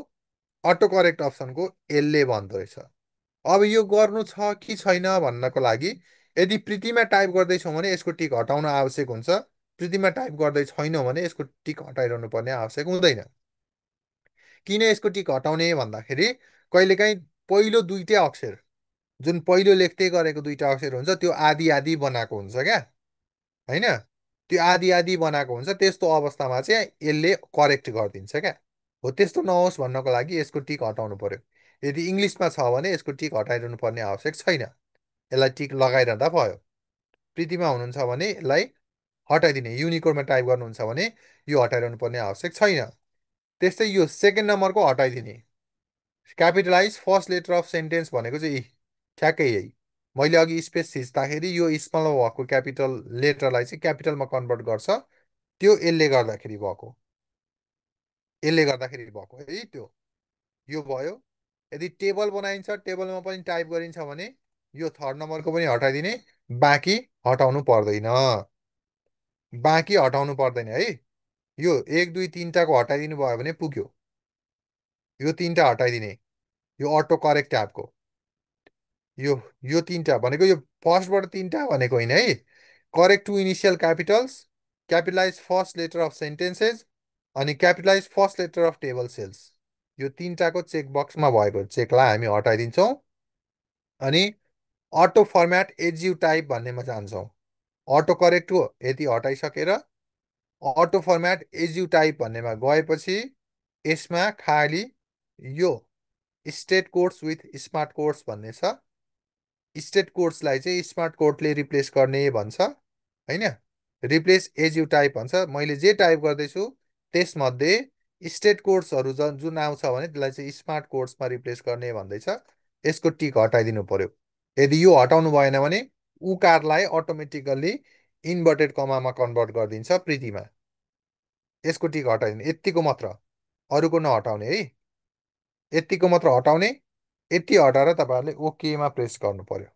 अटो करेक्ट अप्सनको यसले भन्दो रहेछ। अब यो गर्नु छ कि छैन भन्नको लागि यदि प्रीतिमा टाइप गर्दैछौँ भने यसको टिक हटाउन आवश्यक हुन्छ, प्रीतिमा टाइप गर्दै छैनौँ भने यसको टिक हटाइरहनु पर्ने आवश्यक हुँदैन। किन यसको टिक हटाउने भन्दाखेरि कहिलेकाहीँ पहिलो दुईटै अक्षर, जुन पहिलो लेख्दै गरेको दुईटा अक्षर हुन्छ त्यो आदि आदि बनाएको हुन्छ क्या, होइन? त्यो आदि आदि बनाएको हुन्छ, त्यस्तो अवस्थामा चाहिँ यसले करेक्ट गरिदिन्छ क्या। हो त्यस्तो नहोस् भन्नको लागि यसको टिक हटाउनु पर्यो। यदि इङ्ग्लिसमा छ भने यसको टिक हटाइरहनु पर्ने आवश्यक छैन, यसलाई टिक लगाइरहँदा भयो। प्रीतिमा हुनुहुन्छ भने यसलाई हटाइदिने, युनिकोडमा टाइप गर्नुहुन्छ भने यो हटाइरहनु पर्ने आवश्यक छैन। त्यस्तै यो सेकेन्ड नम्बरको हटाइदिने, capitalise first letter of sentence भनेको चाहिँ ठ्याक्कै यही। मैले अघि स्पेस थिच्दाखेरि यो स्मलमा भएको क्यापिटल लेटरलाई चाहिँ क्यापिटलमा कन्भर्ट गर्छ, त्यो यसले गर्दाखेरि भएको है त्यो, यो भयो। यदि टेबल बनाइन्छ टेबलमा पनि टाइप गरिन्छ भने यो थर्ड नम्बरको पनि हटाइदिने, बाँकी हटाउनु पर्दैन, बाँकी हटाउनु पर्दैन है। यो 1 2 3टाको हटाइदिनु भयो भने पुग्यो। यो 3टा हटाइदिने, यो अटो करेक्ट ट्याबको यो यो 3टा भनेको यो फर्स्टबाट 3टा भनेको होइन है। Correct two initial capitals, capitalise first letter of sentences अनि capitalise first letter of table cells, यो 3टाको चेकबक्समा भएको चेकलाई हामी हटाइदिन्छौँ अनि auto format as you type भन्नेमा जान्छौँ। अटो करेक्ट हो यति हटाइसकेर auto format as you type भन्नेमा गएपछि यसमा खालि यो straight quotes with smart quotes भन्ने छ। स्टेट कोड्सलाई चाहिँ स्मार्ट कोडले रिप्लेस गर्ने भन्छ, होइन? रिप्लेस एज यु टाइप भन्छ। मैले जे टाइप गर्दैछु त्यसमध्ये स्टेट कोड्सहरू जुन आउँछ भने त्यसलाई चाहिँ स्मार्ट कोड्समा रिप्लेस गर्ने भन्दैछ। यसको टिक हटाइदिनु पर्यो। यदि यो हटाउनु भएन भने उकारलाई अटोमेटिकल्ली इन्भर्टेड कमामा कन्भर्ट गरिदिन्छ प्रीतिमा। यसको टिक हटाइदिनु, यत्तिको मात्र, अरूको नहटाउने है, यत्तिको मात्र हटाउने। यति हटाएर तपाईँहरूले ओकेमा प्रेस गर्नु पर्यो।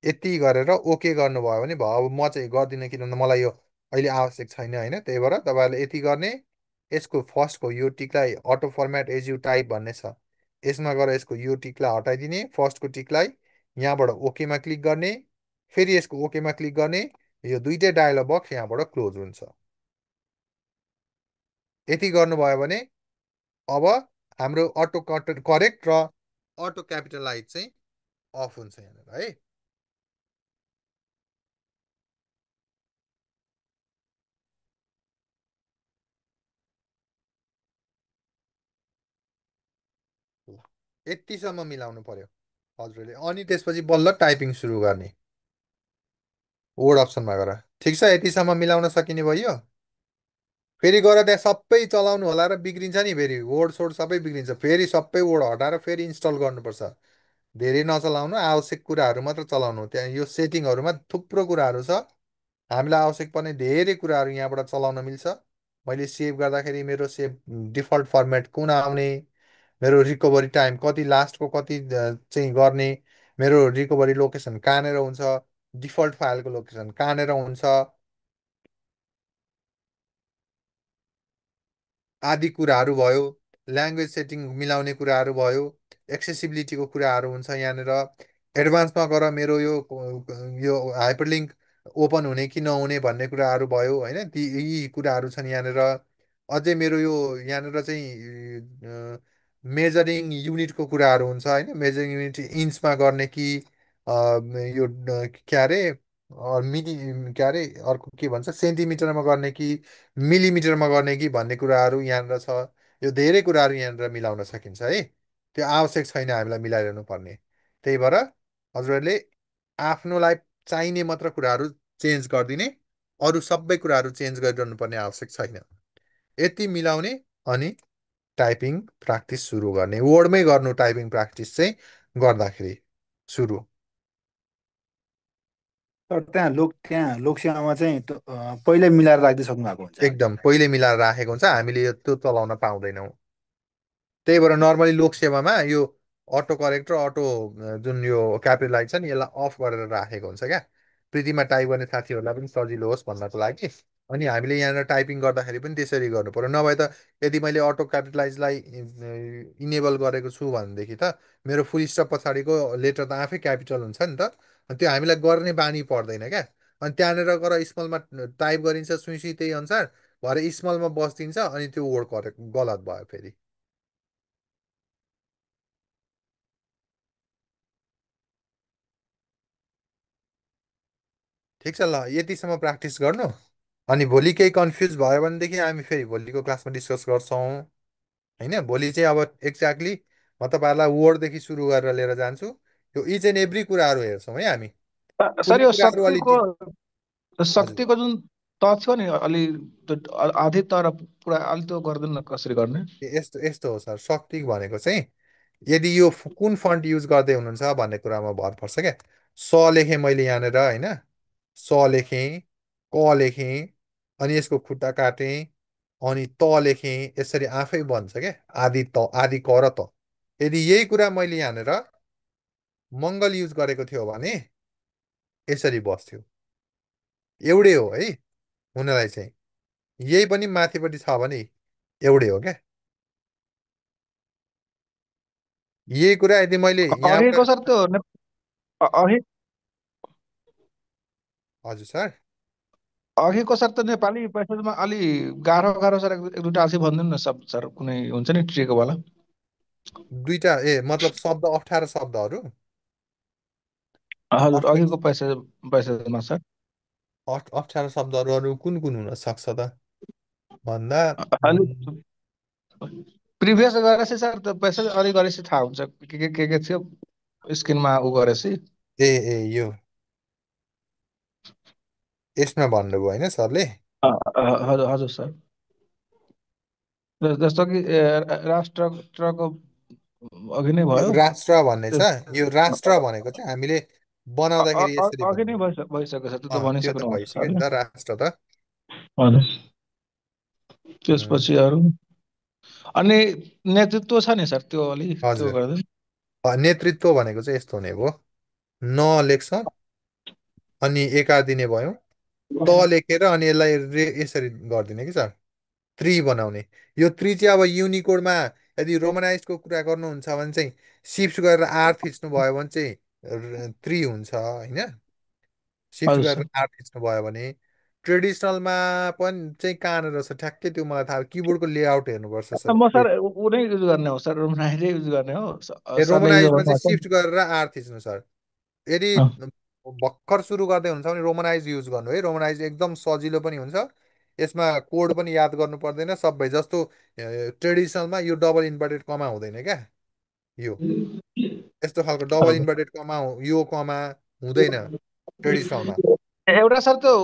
यति गरेर ओके गर्नुभयो भने भयो। अब म चाहिँ गर्दिनँ किनभने मलाई यो अहिले आवश्यक छैन, होइन? त्यही भएर तपाईँहरूले यति गर्ने। यसको फर्स्टको यो टिकलाई auto format as you type भन्ने छ, यसमा गएर यसको यो टिकलाई हटाइदिने, फर्स्टको टिकलाई यहाँबाट ओकेमा क्लिक गर्ने, फेरि यसको ओकेमा क्लिक गर्ने, यो दुइटै डायलग बक्स यहाँबाट क्लोज हुन्छ। यति गर्नुभयो भने अब हाम्रो अटो करेक्ट र अटो क्यापिटलाइज चाहिँ अफ हुन्छ यहाँनिर है। यतिसम्म मिलाउनु पर्यो हजुरले, अनि त्यसपछि बल्ल टाइपिङ सुरु गर्ने वर्ड अप्सनमा गएर। ठिक छ, यतिसम्म मिलाउन सकिने भयो। फेरि गएर त्यहाँ सबै चलाउनु होला र बिग्रिन्छ नि, फेरि वर्ड सोड सबै बिग्रिन्छ। फेरि सबै वर्ड हटाएर फेरि इन्स्टल गर्नुपर्छ। धेरै नचलाउनु, आवश्यक कुराहरू मात्र चलाउनु। त्यहाँ यो सेटिङहरूमा थुप्रो कुराहरू छ, हामीलाई आवश्यक पर्ने धेरै कुराहरू यहाँबाट चलाउन मिल्छ। मैले सेभ गर्दाखेरि मेरो सेभ डिफल्ट फर्मेट कुन आउने, मेरो रिकभरी टाइम कति, लास्टको कति चाहिँ गर्ने, मेरो रिकभरी लोकेसन कहाँनिर हुन्छ, डिफल्ट फाइलको लोकेसन कहाँनिर हुन्छ, आदि कुराहरू भयो। ल्याङ्ग्वेज सेटिङ मिलाउने कुराहरू भयो। एक्सेसिबिलिटीको कुराहरू हुन्छ यहाँनिर। एडभान्समा गएर मेरो यो हाइपरलिङ्क ओपन हुने कि नहुने भन्ने कुराहरू भयो होइन, यी कुराहरू छन् यहाँनिर। अझै मेरो यो यहाँनिर चाहिँ मेजरिङ युनिटको कुराहरू हुन्छ होइन, मेजरिङ युनिट इन्चमा गर्ने कि यो के अरे के अरे अर्को के भन्छ सेन्टिमिटरमा गर्ने कि मिलिमिटरमा गर्ने कि भन्ने कुराहरू यहाँनिर छ। यो धेरै कुराहरू यहाँनिर मिलाउन सकिन्छ है। त्यो आवश्यक छैन हामीलाई मिलाइरहनु पर्ने। त्यही भएर हजुरहरूले आफ्नोलाई चाहिने मात्र कुराहरू चेन्ज गरिदिने, अरू सबै कुराहरू चेन्ज गरिरहनु पर्ने आवश्यक छैन। यति मिलाउने अनि टाइपिङ प्र्याक्टिस सुरु गर्ने, वर्डमै गर्नु टाइपिङ प्र्याक्टिस चाहिँ गर्दाखेरि सुरु। तर त्यहाँ लोकसेवामा चाहिँ पहिल्यै मिलाएर राखिदिइसक्नु भएको हुन्छ। एकदम पहिले मिलाएर राखेको हुन्छ, हामीले त्यो चलाउन पाउँदैनौँ। त्यही भएर नर्मली लोकसेवामा यो अटो करेक्ट र अटो जुन यो क्यापिटलाइज छ नि यसलाई अफ गरेर राखेको हुन्छ क्या, प्रीतिमा टाइप गर्ने साथीहरूलाई पनि सजिलो होस् भन्नको लागि। अनि हामीले यहाँनिर टाइपिङ गर्दाखेरि पनि त्यसरी गर्नु पर्यो, नभए त यदि मैले अटो क्यापिटलाइजलाई इनेबल गरेको छु भनेदेखि त मेरो फुल स्टप पछाडिको लेटर त आफै क्यापिटल हुन्छ नि त। अनि त्यो हामीलाई गर्ने बानी पर्दैन क्या। अनि त्यहाँनिर गएर स्मलमा टाइप गरिन्छ सुइसी त्यही अनुसार भरे स्मलमा बसिदिन्छ, अनि त्यो वर्ड करेक्ट गलत भयो फेरि। ठिक छ, ल यतिसम्म प्र्याक्टिस गर्नु। अनि भोलि केही कन्फ्युज भयो भनेदेखि हामी फेरि भोलिको क्लासमा डिस्कस गर्छौँ होइन। भोलि चाहिँ अब एक्ज्याक्टली म तपाईँहरूलाई वर्डदेखि सुरु गरेर लिएर जान्छु। यो इच एन्ड एभ्री कुराहरू हेर्छौँ है हामी। सर कुनै यो कुराहरू अलि हजुर शक्तिको जुन त थियो नि अलि आधी तर पुरा अलि त्यो गर्दैन न कसरी गर्ने? यस्तो यस्तो हो सर, शक्ति भनेको चाहिँ यदि यो कुन फन्ट युज गर्दै हुनुहुन्छ भन्ने कुरामा भर पर्छ क्या। स लेखेँ मैले यहाँनिर होइन, स लेखेँ, क लेखेँ, अनि यसको खुट्टा काटेँ, अनि त लेखेँ, यसरी आफै बन्छ क्या। आदि त आदि क र त। यदि यही कुरा मैले यहाँनिर मङ्गल युज गरेको थियो भने यसरी बस्थ्यो। एउटै हो है हुनलाई चाहिँ, यही पनि माथिपट्टि छ भने एउटै हो क्या। यही कुरा यदि मैले अघिको यहाँबाट सर त्यो अघि हजुर सर अघिको सर त नेपाली पेसेजमा अलि गाह्रो गाह्रो सर एक दुईवटा अझै भनिदिनु न सब सर, कुनै हुन्छ नि ट्रिक वाला। दुईटा मतलब शब्द अप्ठ्यारो शब्दहरू हजुर अप्ठ्यारो अघिको पेसेजमा सर अप्ठ्यारो शब्दहरू कुन कुन हुन सक्छ त भन्दा अलि प्रिभियस गरेपछि सर त्यो पेसेज अलि गरेपछि थाहा हुन्छ के थियो स्क्रिनमा उ गरेपछि। ए ए यो यसमा भन्नुभयो होइन सरले। हजुर हजुर सर, जस्तो कि राष्ट्रको अघि नै यो भयो। राष्ट्र भन्ने छ, त्यस- यो राष्ट्र भनेको चाहिँ हामीले बनाउँदाखेरि यसरी अघि नै बनाउँछ। भइसक्यो सर, त्यो त त्यो त भनिसक्नु भएको छ भइसक्यो नि सरले। त राष्ट्र त। हजुर उम्, त्यसपछि अरू अनि नेतृत्व छ नि सर, त्यो अलि त्यो हजुर गर्दै। नेतृत्व भनेको चाहिँ यस्तो हुने भयो, न लेख्छौँ अनि एकार दिने भयो, त लेखेर अनि यसलाई यसरी गरिदिने कि सर, त्रि बनाउने। यो त्रि चाहिँ अब युनिकोडमा यदि रोमनाइजको कुरा गर्नुहुन्छ भने चाहिँ सिफ्ट गरेर आर थिच्नु भयो भने चाहिँ त्रि हुन्छ होइन। सिफ्ट हजुर गरेर सर, आर थिच्नु भयो भने ट्रेडिसनलमा पनि चाहिँ कहाँनिर रहेछ ठ्याक्कै त्यो मलाई थाहा, किबोर्डको लेआउट हेर्नुपर्छ सर। म सर ऊ नै युज गर्ने हो सर, रोमनाइजै युज गर्ने हो ए सरले युज रोमनाइजमा चाहिँ गर्नुभएको सिफ्ट गरेर आर थिच्नु सर। यदि भर्खर सुरु गर्दै हुन्छ भने रोमनाइज युज गर्नु है, रोमनाइज एकदम सजिलो पनि हुन्छ। यसमा कोड पनि याद गर्नु पर्दैन, सबै जस्तो ट्रेडिसनलमा यो डबल इन्भर्टेड कमा हुँदैन क्या। यो यस्तो खालको डबल हजुर। इन्भर्टेड कमा यो कमा हुँदैन ट्रेडिसनलमा। एउटा सर त्यो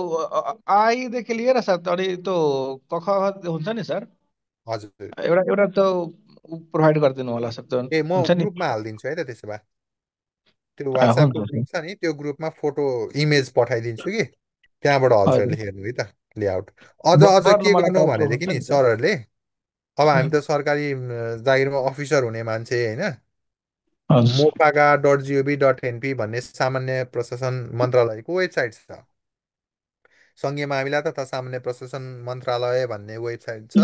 आइदेखि लिएर सर अनि त्यो क ख हुन्छ नि सर, हजुर एउटा एउटा त्यो प्रोभाइड गरिदिनु होला सर, त्यो ए म हुन्छ नि। ग्रुपमा हालिदिन्छु है त त्यसो भए। त्यो वाट्सएपको हुन्छ ग्रुप सर, छ नि, त्यो ग्रुपमा फोटो इमेज पठाइदिन्छु कि त्यहाँबाट हजुरहरूले हजुर हेर्नु है त लेआउट। अझ अझ गर्नु के मलाई गर्नु टाइपको भनेदेखि हुन्छ नि नि सर। सरहरूले, अब हामी त सरकारी जागिरमा अफिसर हुने मान्छे होइन। हजुर mofaga.gov.np भन्ने सामान्य प्रशासन मन्त्रालयको वेबसाइट छ। सङ्घीय मामिला तथा सामान्य प्रशासन मन्त्रालय भन्ने वेबसाइट छ,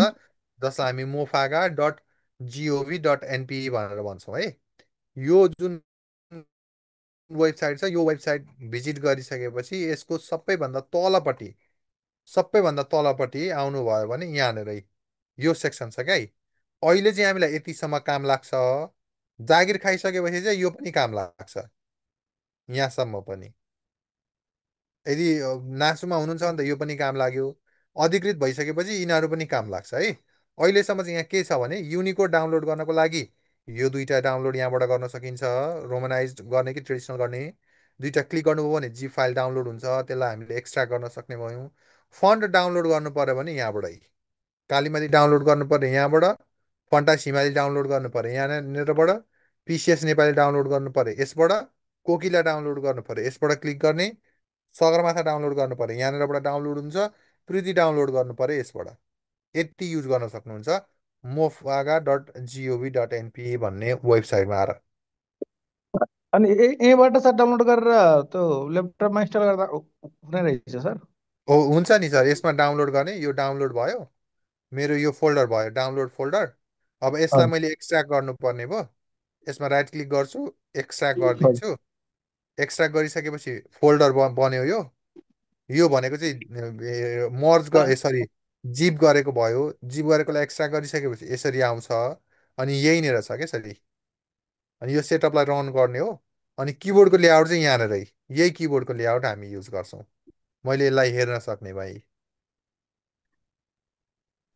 जसलाई हामी mofaga.gov.np भनेर भन्छौँ है। यो जुन वेबसाइट छ, यो वेबसाइट भिजिट गरिसकेपछि यसको सबैभन्दा तलपट्टि आउनुभयो भने यहाँनिर यो सेक्सन छ क्या। अहिले चाहिँ हामीलाई यतिसम्म काम लाग्छ, जागिर खाइसकेपछि चाहिँ यो पनि काम लाग्छ, यहाँसम्म पनि। यदि नासुमा हुनुहुन्छ भने त यो पनि काम लाग्यो, अधिकृत भइसकेपछि यिनीहरू पनि काम लाग्छ है। अहिलेसम्म चाहिँ यहाँ के छ भने युनिकोड डाउनलोड गर्नको लागि यो दुईटा डाउनलोड यहाँबाट गर्न सकिन्छ। रोमनाइज गर्ने कि ट्रेडिसनल गर्ने, दुईटा क्लिक गर्नुभयो भने जिप फाइल डाउनलोड हुन्छ, त्यसलाई हामीले एक्सट्र्याक्ट गर्न सक्ने भयौँ। फन्ट डाउनलोड गर्नु पर्यो भने यहाँबाटै, कालीमती डाउनलोड गर्नु पर्यो यहाँबाट, फन्टास हिमाली डाउनलोड गर्नु पर्यो यहाँनिरबाट, पिसिएस नेपाली डाउनलोड गर्नु पर्यो यसबाट, कोकिला डाउनलोड गर्नु पर्यो यसबाट क्लिक गर्ने, सगरमाथा डाउनलोड गर्नु पर्यो यहाँनिरबाट डाउनलोड हुन्छ, प्रिति डाउनलोड गर्नु पर्यो यसबाट। यति युज गर्न सक्नुहुन्छ mofaga.gov.np भन्ने वेबसाइटमा आएर। अनि यहीँबाट सर डाउनलोड गरेर त्यो ल्यापटपमा इन्स्टल गर्दा हुने रहेछ सर? हो, हुन्छ नि सर। यसमा डाउनलोड गर्ने, यो डाउनलोड भयो, मेरो यो फोल्डर भयो डाउनलोड फोल्डर। अब यसलाई हजुर मैले एक्सट्र्याक्ट गर्नुपर्ने भयो, यसमा राइट क्लिक गर्छु, एक्सट्र्याक्ट हजुर गरिदिन्छु। एक्सट्र्याक्ट गरिसकेपछि फोल्डर बन्यो यो भनेको चाहिँ मर्ज सरी जिप गरेको भयो। जिप गरेकोलाई एक्सट्र्याक्ट गरिसकेपछि यसरी आउँछ, अनि यहीँनिर छ क्या यसरी। अनि यो सेटअपलाई रन गर्ने हो। अनि किबोर्डको लेआउट चाहिँ यहाँनिर, यही किबोर्डको लेआउट हामी युज गर्छौँ। मैले यसलाई हेर्न सक्ने भाइ।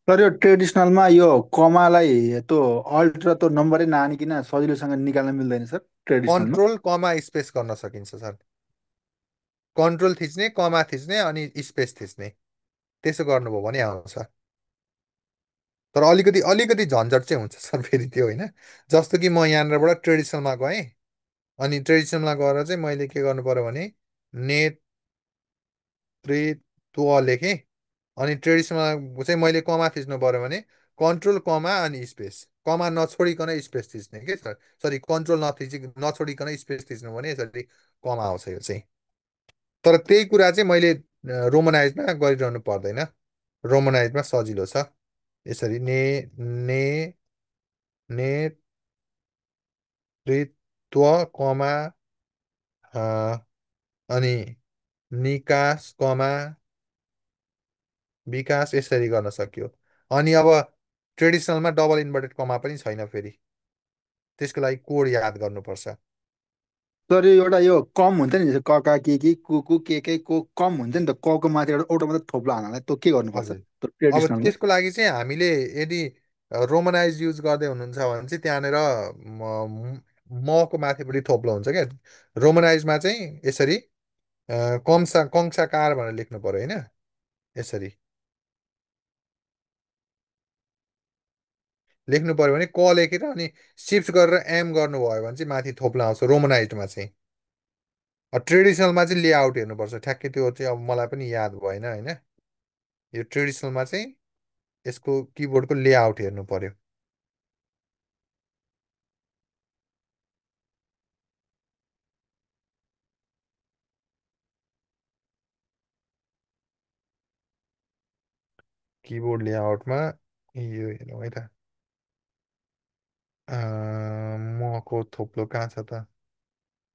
सर यो ट्रेडिसनलमा यो कमालाई त्यो अल्ट र त्यो नम्बरै नहानिकन सजिलोसँग निकाल्न मिल्दैन सर ट्रेडिसनलमा? कन्ट्रोल कमा स्पेस गर्न सकिन्छ सर। कन्ट्रोल थिच्ने, कमा थिच्ने, अनि स्पेस थिच्ने, त्यसो गर्नुभयो भने आउँछ। तर अलिकति अलिकति झन्झट चाहिँ हुन्छ सर फेरि त्यो, होइन? जस्तो कि म यहाँनिरबाट ट्रेडिसनलमा गएँ, अनि ट्रेडिसनलमा गएर चाहिँ मैले के गर्नु पर्यो भने नेतृत्व लेखेँ। अनि ट्रेडिसनलमा चाहिँ मैले कमा थिच्नु पर्यो भने कन्ट्रोल कमा अनि स्पेस, कमा नछोडिकन स्पेस थिच्ने के सर, सरी कन्ट्रोल नछोडिकन स्पेस थिच्नु भने यसरी कमा आउँछ यो चाहिँ। तर त्यही कुरा चाहिँ मैले रोमनाइजमा गरिरहनु पर्दैन, रोमनाइजमा सजिलो छ। यसरी ने नेतृत्व कमा अनि निकास कमा विकास, यसरी गर्न सक्यो। अनि अब ट्रेडिसनलमा डबल इन्भर्टेड कमा पनि छैन फेरि, त्यसको लागि कोड याद गर्नुपर्छ। सर यो एउटा यो कम हुन्छ नि, जस्तो कका के कुकु के को कम हुन्छ नि त, कको माथि एउटा मात्रै थोप्लो हाल्नलाई त्यो के गर्नुपर्छ हजुर, त्यो अब ट्रेडिसनलमा? त्यसको लागि चाहिँ हामीले यदि रोमनाइज युज गर्दै हुनुहुन्छ भने चाहिँ त्यहाँनिर मको माथिपट्टि थोप्लो हुन्छ क्या। रोमनाइजमा चाहिँ यसरी कंसाकार भनेर लेख्नु पर्यो, होइन? यसरी लेख्नु पर्यो भने क लेखेर अनि सिफ्ट गरेर एम गर्नुभयो भने चाहिँ माथि थोप्लो आउँछ रोमनाइजमा चाहिँ। ट्रेडिसनलमा चाहिँ लेआउट हेर्नुपर्छ ठ्याक्कै, त्यो चाहिँ अब मलाई पनि याद भएन, होइन? यो ट्रेडिसनलमा चाहिँ यसको किबोर्डको लेआउट हेर्नु पर्यो। किबोर्ड लेआउटमा यो हेरौँ है त, मको थोप्लो कहाँ छ त?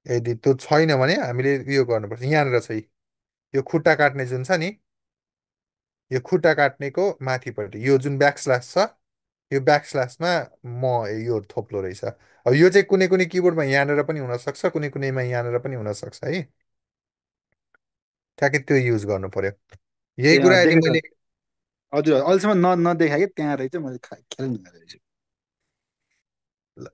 यदि त्यो छैन भने हामीले उयो गर्नुपर्छ, यहाँनिर छ यो खुट्टा काट्ने जुन छ नि, यो खुट्टा काट्नेको माथिपट्टि यो जुन ब्याकस्ल्यास छ, यो ब्याकस्ल्यासमा यो थोप्लो रहेछ। अब यो चाहिँ कुनै कुनै किबोर्डमा यहाँनिर पनि हुनसक्छ, कुनै कुनैमा यहाँनिर पनि हुनसक्छ है। ठ्याक्कै त्यो युज गर्नु पर्यो। यही ए कुरा यदि देखेँ सर। मैले हजुर अहिलेसम्म नदेखा कि त्यहाँ रहेछ, मैले ख्याल नगरेको।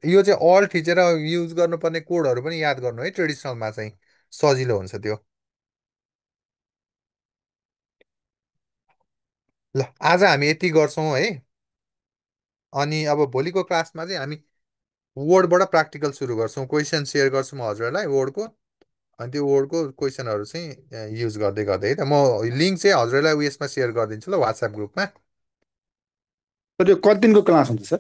यो चाहिँ अल थिचेर युज गर्नुपर्ने कोडहरू पनि याद गर्नु है, ट्रेडिसनलमा चाहिँ सजिलो हुन्छ त्यो। ल, आज हामी यति गर्छौँ है। अनि अब भोलिको क्लासमा चाहिँ हामी वर्डबाट प्र्याक्टिकल सुरु गर्छौँ। क्वेसन सेयर गर्छु म हजुरहरूलाई वर्डको, अनि त्यो वर्डको क्वेसनहरू चाहिँ युज गर्दै गर्दै है त। म लिङ्क चाहिँ हजुरहरूलाई उयसमा सेयर गरिदिन्छु ल, वाट्सएप ग्रुपमा। सर यो कति दिनको क्लास हुन्छ सर?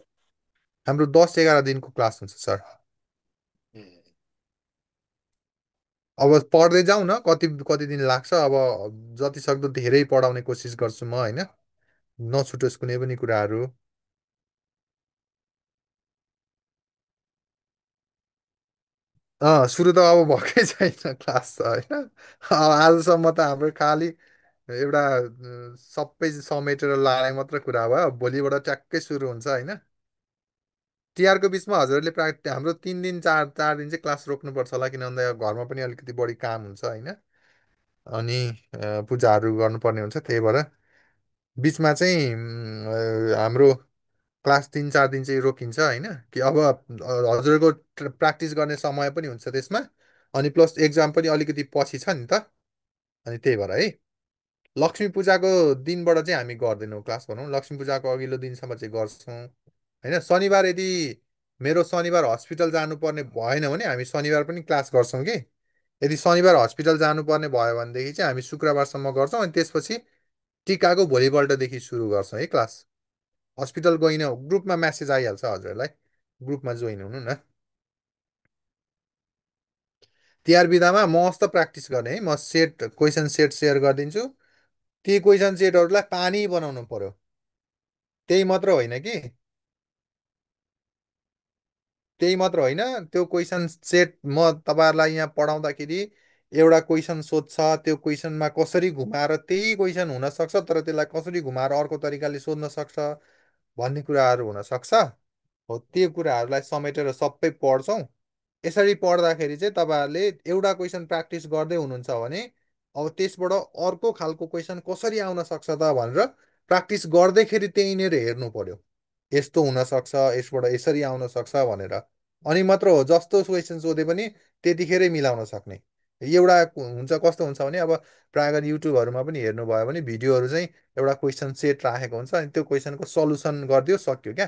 हाम्रो 10-11 दिनको क्लास हुन्छ सर। अब पढ्दै जाउँ न, कति कति दिन लाग्छ। अब जति सक्दो धेरै पढाउने कोसिस गर्छु म, होइन, नछुटोस् कुनै पनि कुराहरू। सुरु त अब भएकै छैन क्लास त, होइन। आजसम्म त हाम्रो खालि एउटा सबै समेटेर लाने मात्र कुरा भयो। भोलिबाट ट्याक्कै सुरु हुन्छ, होइन। तिहारको बिचमा हजुरहरूले हाम्रो 3 दिन 4 दिन चाहिँ क्लास रोक्नुपर्छ होला, किन भन्दा घरमा पनि अलिकति बढी काम हुन्छ, होइन। अनि पूजाहरू गर्नुपर्ने हुन्छ, त्यही भएर बिचमा चाहिँ हाम्रो क्लास 3 4 दिन चाहिँ रोकिन्छ, होइन। कि अब हजुरको प्र्याक्टिस गर्ने समय पनि हुन्छ त्यसमा, अनि प्लस एक्जाम पनि अलिकति पछि छ नि त। अनि त्यही भएर है, लक्ष्मी पूजाको दिनबाट चाहिँ हामी गर्दैनौँ क्लास भनौँ, लक्ष्मी पूजाको अघिल्लो दिनसम्म चाहिँ गर्छौँ, होइन। शनिबार यदि मेरो शनिबार हस्पिटल जानुपर्ने भएन भने हामी शनिबार पनि क्लास गर्छौँ कि। यदि शनिबार हस्पिटल जानुपर्ने भयो भनेदेखि चाहिँ हामी शुक्रबारसम्म गर्छौँ, अनि त्यसपछि टिकाको भोलिपल्टदेखि सुरु गर्छौँ है क्लास। हस्पिटल गइन ग्रुपमा म्यासेज आइहाल्छ हजुरहरूलाई, ग्रुपमा जोइन हुनु न। तिहार बिदामा मस्त प्र्याक्टिस गर्ने है, म क्वेसन सेट सेयर गरिदिन्छु। ती क्वेसन सेटहरूलाई पानी बनाउनु पर्यो। त्यही मात्र होइन कि, त्यही मात्र होइन, त्यो क्वेसन सेट म तपाईँहरूलाई यहाँ पढाउँदाखेरि एउटा क्वेसन सोध्छ, त्यो क्वेसनमा कसरी घुमाएर त्यही क्वेसन हुनसक्छ, तर त्यसलाई कसरी घुमाएर अर्को तरिकाले सोध्न सक्छ भन्ने कुराहरू हुनसक्छ। हो, त्यो कुराहरूलाई समेटेर सबै पढ्छौँ। यसरी पढ्दाखेरि चाहिँ तपाईँहरूले एउटा क्वेसन प्र्याक्टिस गर्दै हुनुहुन्छ भने अब त्यसबाट अर्को खालको क्वेसन कसरी आउन सक्छ त भनेर प्र्याक्टिस गर्दैखेरि त्यहीँनिर हेर्नु पर्यो। यस्तो हुनसक्छ, यसबाट यसरी आउन सक्छ भनेर, अनि मात्र हो जस्तो क्वेसन सोधे पनि त्यतिखेरै मिलाउन सक्ने। एउटा हुन्छ कस्तो हुन्छ भने, अब प्रायः गरी युट्युबहरूमा पनि हेर्नुभयो भने भिडियोहरू चाहिँ एउटा क्वेसन सेट राखेको हुन्छ, अनि त्यो क्वेसनको सल्युसन गरिदियो सक्यो क्या।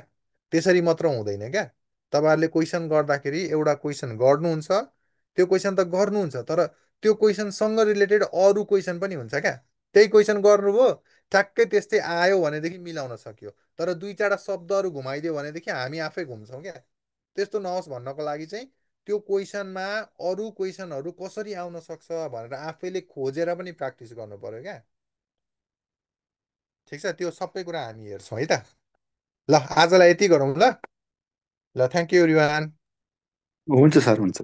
त्यसरी मात्र हुँदैन क्या। तपाईँहरूले क्वेसन गर्दाखेरि एउटा क्वेसन गर्नुहुन्छ, त्यो क्वेसन त गर्नुहुन्छ, तर त्यो क्वेसनसँग रिलेटेड अरू क्वेसन पनि हुन्छ क्या। त्यही क्वेसन गर्नुभयो, ठ्याक्कै त्यस्तै आयो भनेदेखि मिलाउन सक्यो, तर दुई चारवटा शब्दहरू घुमाइदियो भनेदेखि हामी आफै घुम्छौँ क्या। त्यस्तो नहोस् भन्नको लागि चाहिँ त्यो क्वेसनमा अरू क्वेसनहरू कसरी आउन सक्छ भनेर आफैले खोजेर पनि प्र्याक्टिस गर्नु पर्यो क्या। ठिक छ, त्यो सबै कुरा हामी हेर्छौँ है त। ल आजलाई यति गरौँ ल। ल थ्याङ्क यू एभ्रिवान। हुन्छ सर, हुन्छ।